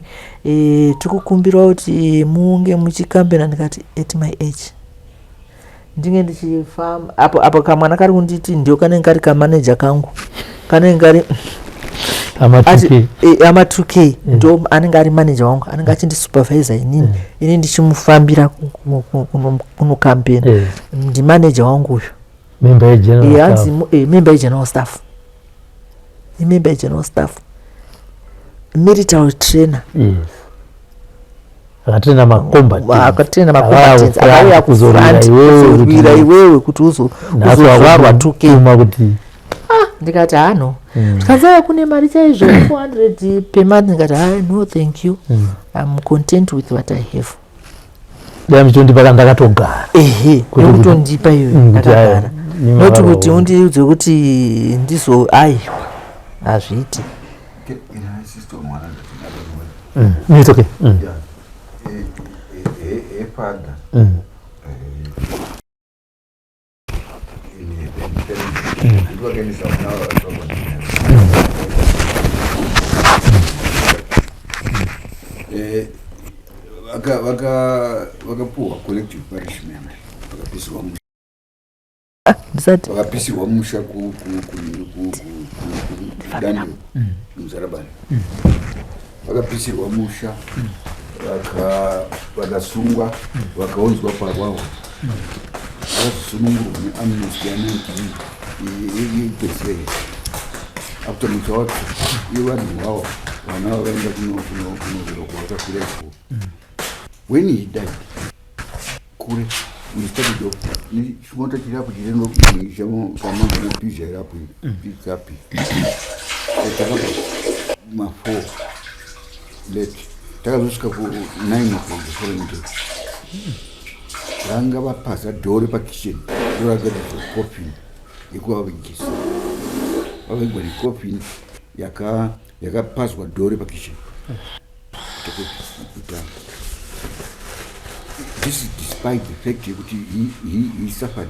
tikukumbirwa kuti munge muchikambena. Ndikati at my age ndinge ndichifamba apo apo, kamwana kari kunditi ndio kanenge kari kamaneja kangu, kanenge kari Ama 2K. Ama 2K ndo anenge ari manager wangu, anenge achindisupervisa inini, ini ndichimufambira kunokambena. Ndimanager wangu uyu. Member yegeneral Hanzi staff. Member yegeneral staff, imember yegeneral staff, military trainer. Yes, akatraina macombatants. Akatraina macombatants, akauya kuzorwira kufront iwewe kuzorwira iwewe kuti nhasi uzozvarwa 2K. wakutuma kuti Ndikati hano, tikanzi aya kune mari chaizvo, 400 per month. Ndikati hai, no, thank you, I'm content with what I have. Dai muchitondipa kana ndakatogara. Ehe. Nekutondipa iyoyo Kuti aya, ndakagara, imi noti makarwa kuti hondo. undiudze kuti ndizo, aiwa, hazviiti. Can I insist on 100 in other words? It's okay. Yeah. Her father in her vakaendesa vana vakapuhwa collective punishment, vakapisirwa musha. Ndisati. Vakapisirwa musha kuDandiro, muZarabani. Vakapisirwa musha, vakasungwa, vakaunzwa parwawo, vakazosunungurwa neamnesty ya19 yepesere after musha wacho. Ivo vanhu vavo, vana vavo vaenda kunovero kwavakafira ikoko. When he died kure, we started off chimota chirapo chirendo kamambanapizha irapo pikapi. Takabva ma4 late, takazosvika ku9 o'clock the following day. Vanga vapaza door repakitchen, ndoragadzirwa coffin yekuvavigisa. Vavigwa necoffin yakapazwa door repakitchen. Kuita this is despite the fact yekuti he suffered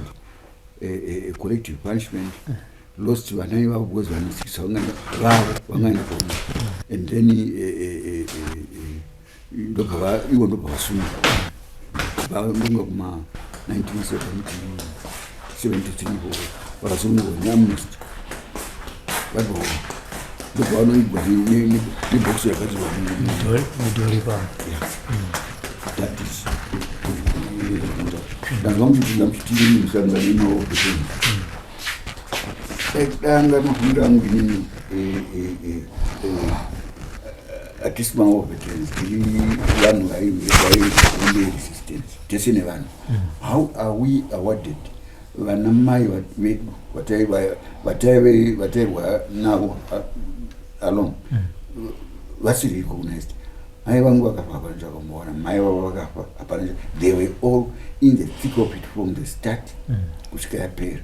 a collective punishment, lost vana ivavo because vanosikisa vangaenda vavo vangaenda kuona, and then ndobva ivo ndobva vasungwa. Vanonga kuma 1973 ikoko vakasungwa neamnesty. Vabva ndobva vanoigwa nebhokisi yakagadzirwa. Midhori pano. That is, ndanzwa muchiti ndamuchitiri musangano nemaofisini danga mafungiro angu inini, hatisi mawar veterans, tiri vanhu vaine resistance tese nevanhu. How are we awarded vana mai vedu vatairwa navo along vasiri recognized? Mai vangu vakafa, hapana chakamboona. Mai vavo vakafa, hapana. They were all in the thick of it from the start kusvika yapera.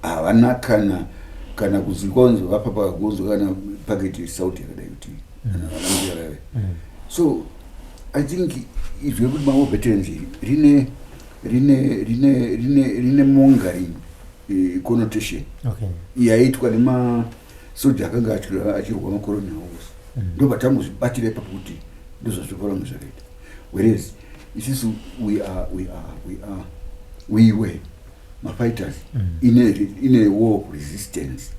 Havana kana kuzikonzo vapa pagonzo kana paketi yesauti yakadai kuti vana mbuya vave. So I think izwi rekuti mawar veterans rine mongering connotation yaitwa nemasoja akanga achirwa macolonial wars. Ndo patangozvibatira ipapo kuti ndozvazvinofanira kunge zvakaita, whereas isusu we were mafighters in a war of resistance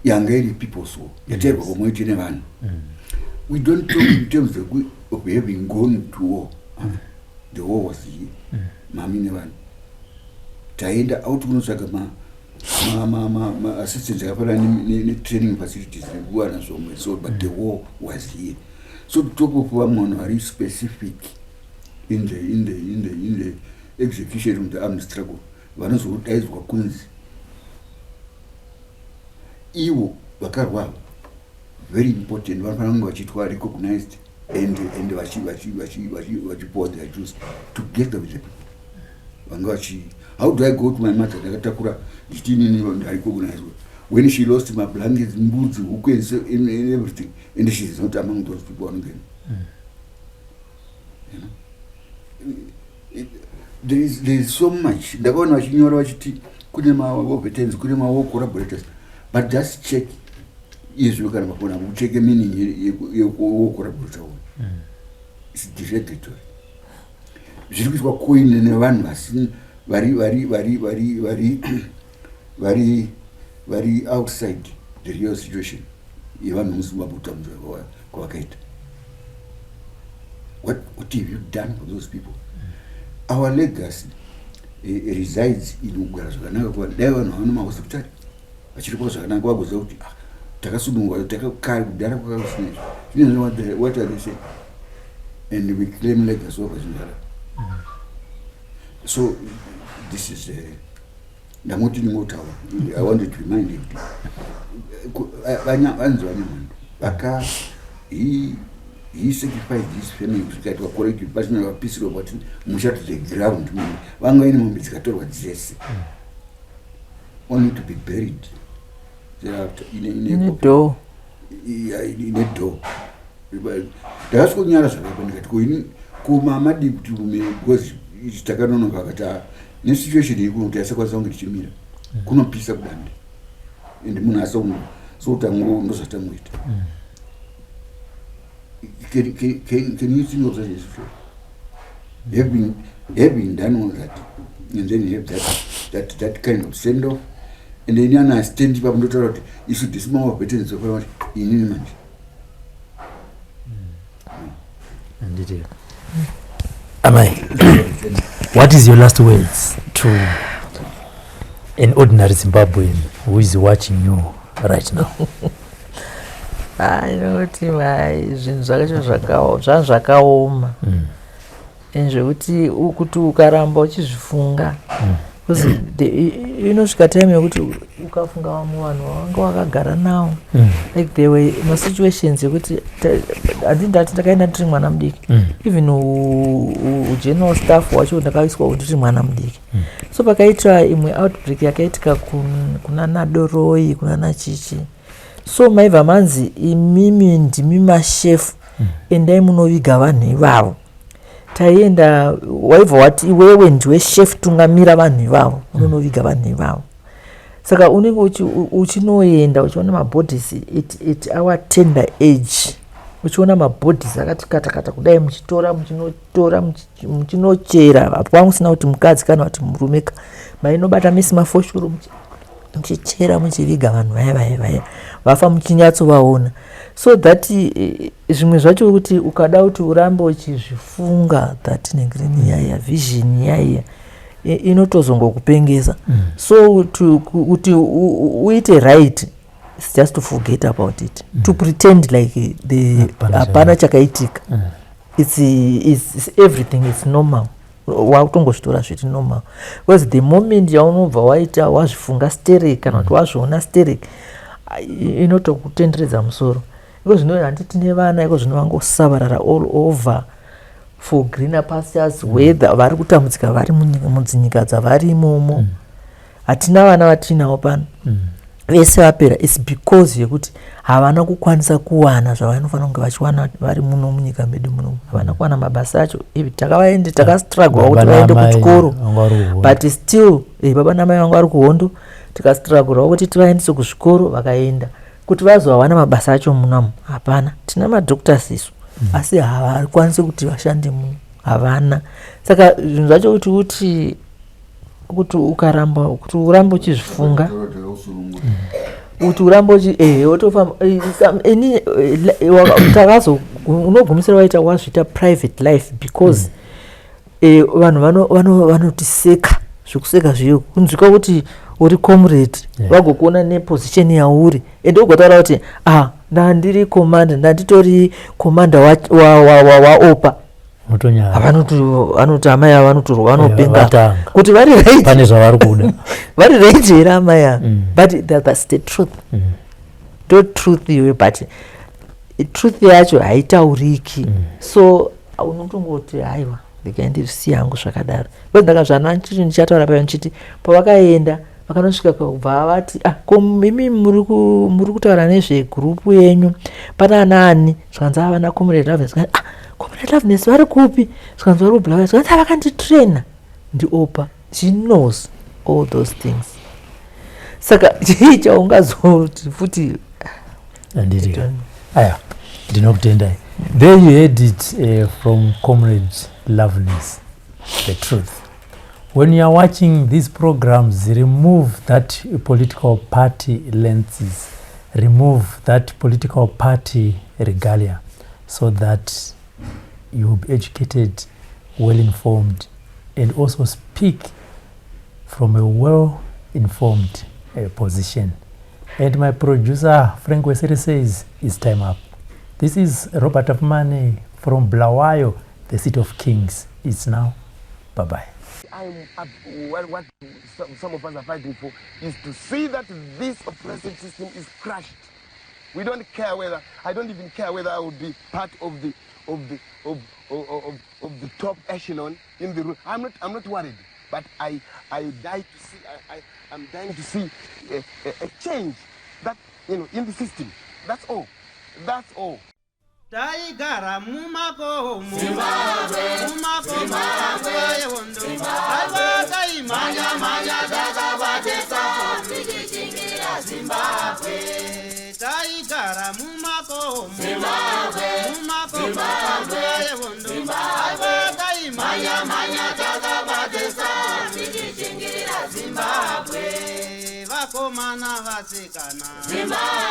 yanga iri people's war yatairwa pamwe chete nevanhu. We don't talk in terms of having gone to war. The war was here, mami nevanhu. Taenda out kunotsvaga ma-assistance akafanana netraining facilities nekuwana zvomwe, so but the war was here. So to talk of vamwe vanhu vari specific in the execution of the armed struggle vanozodaidzwa kunzi ivo vakarwa, very important, vanofanira kunge vachiitwa recognized and vachipuwa their dues together with the people vanga vachi. How do I go to my mother ndakatakura ndichiti inini ndarecognizwa when she lost my blankets, mbudzi, huku and everything, and she is not among those people vanogena? You know? There is so much. Ndakaona vachinyora vachiti kune mawar veterans, kune mawar collaborators, but just check izvo kana mafoni ako, ucheke meaning yewar collaborator. It's derogatory. Zviri kuitwa coin nevanhu vasini vari outside the real situation yevanhu muZimbabwe, kutambudzwa kwavakaita. What have you done for those people? Our legacy resides in kugara zvakanaka kuvanhu. Dai vanhu vavana mahospitari vachiri kuva zvakanaka, vagoziva kuti ah, takasunungwa takakare, kudhara kwaka kusina izvi. Zvinezvi what are they saying? And we claim legacy over zvinhu zvakadaro. So this is ndangoti ndingotaura. I wanted to remind you kuti vanzi vaNyamhandu vaka he sacrificed his family kusvika correct pasina vapisirwa, but musha to the ground. Vanga vaine mombe dzikatorwa dzese, only to be buried thereafter ine door. Ine door. Ndakasvikonyara zvakaipa, ndikati ko ini. Ko mamadii kuti rume because takanonoka akati ah, nesituation iri kuno kuti asakwanisa kunge tichimira kunopisa kudande and munhu asaunga so tango ndozvatangoita. Can you think of such a situation? Having done all that and then have that kind of send off and then ana stand ipapo ndotaura kuti isu disima veterans ofanira kuti inini manje. Handiti amai, what is your last words to an ordinary Zimbabwean who is watching you right now? Inoti mai zvinhu zvakacho zvanga zvakaoma and zvekuti kuti ukaramba uchizvifunga, because inosvika time yekuti ukafunga vamwe vanhu vavanga wakagara navo, like there were masituations ekuti handi ndati ndakaenda ndiri mwana mudiki, even ugeneral staff wacho ndakaiswa ndiri mwana mudiki. So pakaitwa imwe outbreak yakaitika kuna nadoroi, kuna nachichi, so maibva manzi imimi ndimi mashefu, endai munoviga vanhu ivavo. Taienda, waibva wati iwewe ndiwe chef, tungamira vanhu ivavo, unonoviga vanhu ivavo. Saka unenge uchinoenda uchiona mabodies at our tender age, uchiona mabodies akati katakata kudai, muchitora, muchinotora, muchinochera. Apo kwanga kuti mukadzi kana kuti murume ka, mainobata misi mafoshoro, muchichera, muchiviga vanhu vaya vaya vaya vafa, muchinyatsovaona. So that zvimwe zvacho kuti ukada kuti urambe uchizvifunga, that nengrini yaiya vision yaiya inotozongokupengesa. So kuti uite right, it's just to forget about it, to pretend like the Hapana. Hapana chakaitika. It's everything is normal, wakutongozvitora zviri normal, because the moment yaunobva waita wazvifunga sterek kana kuti wazviona sterek, inotokutenderedza musoro. Iko zvino handi tine vana, iko zvino vangosavarara all over for greener pastures, whether vari kutambudzika vari mudzinyika dzavari imomo. Hatina vana vatinavo pano, vese vapera. It's because yekuti havana kukwanisa kuwana zvavanofanira kunge vachiwana vari muno munyika medu muno. Havana kuwana mabasa acho. Takavaende, takastrugwa kuti vaende kuchikoro, but still baba namai vangu vari kuhondo. Tikastrugurawo kuti tivaendese kuzvikoro, vakaenda. Kuti vazovawana mabasa acho munomu, hapana. Tina madoctors isu, asi havakwanisi kuti vashande muno, havana. Saka zvinhu zvacho kuti ukaramba kuti urambe uchizvifunga, kuti urambe uchi wotofamba ini takazo unogumisira waita wazviita private life, because vanhu vanotiseka zvekuseka zviyo, kunzwika kuti uri comrade, vagokuona neposition yauri, ende ugotaura kuti ah, ndandiri commander, ndanditori commander waopa. Vanoti amai ava vanotorwa, vanopenga, kuti vari right. Pane zvavari kuda. Vari right here amai ava? But that's the truth. Ndo truth iwe, but truth yacho haitauriki. So unotongoti haiwa, ndikaendisiya hangu zvakadaro, because ndakazvana ndichiti ndichataura payo, ndichiti pavakaenda vakanosvika kubva vati, ah, ko imi muri kutaura nezvegurupu yenyu, pana nani? Zvikanzi avana Comrade Loveness. Ah, Comrade Loveness vari kupi? Zvikanzi vari kuBulawayo. Zvikanzi avakanditraina ndiopa. She knows all those things. Saka chii chaungazoti futi? Handiti aya, ndinokutendai. There you heard it from Comrade Loveness, the truth. When you are watching these programs, remove that political party lenses, remove that political party regalia, so that you will be educated, well informed, and also speak from a well informed position. And my producer Frank Weseri says it's time up. This is Robert Afmane from Bulawayo, the city of kings. It's now bye bye. What some of us are fighting for is to see that this oppressive system is crushed. We don't care whether, I don't even care whether I will be part of the top echelon in the room. I'm not worried, but I die to see, I'm dying to see a change that, in the system. That's all. That's all. Taigara mumakomo, mumakomo panguva yehondo. Aiwa taimhanya mhanya takabatisa, tichishingirira Zimbabwe. Taigara mumakomo, mumakomo panguva yehondo. Aiwa taimhanya mhanya takabatisa, tichishingirira Zimbabwe. Vakomana vasikana, Zimbabwe.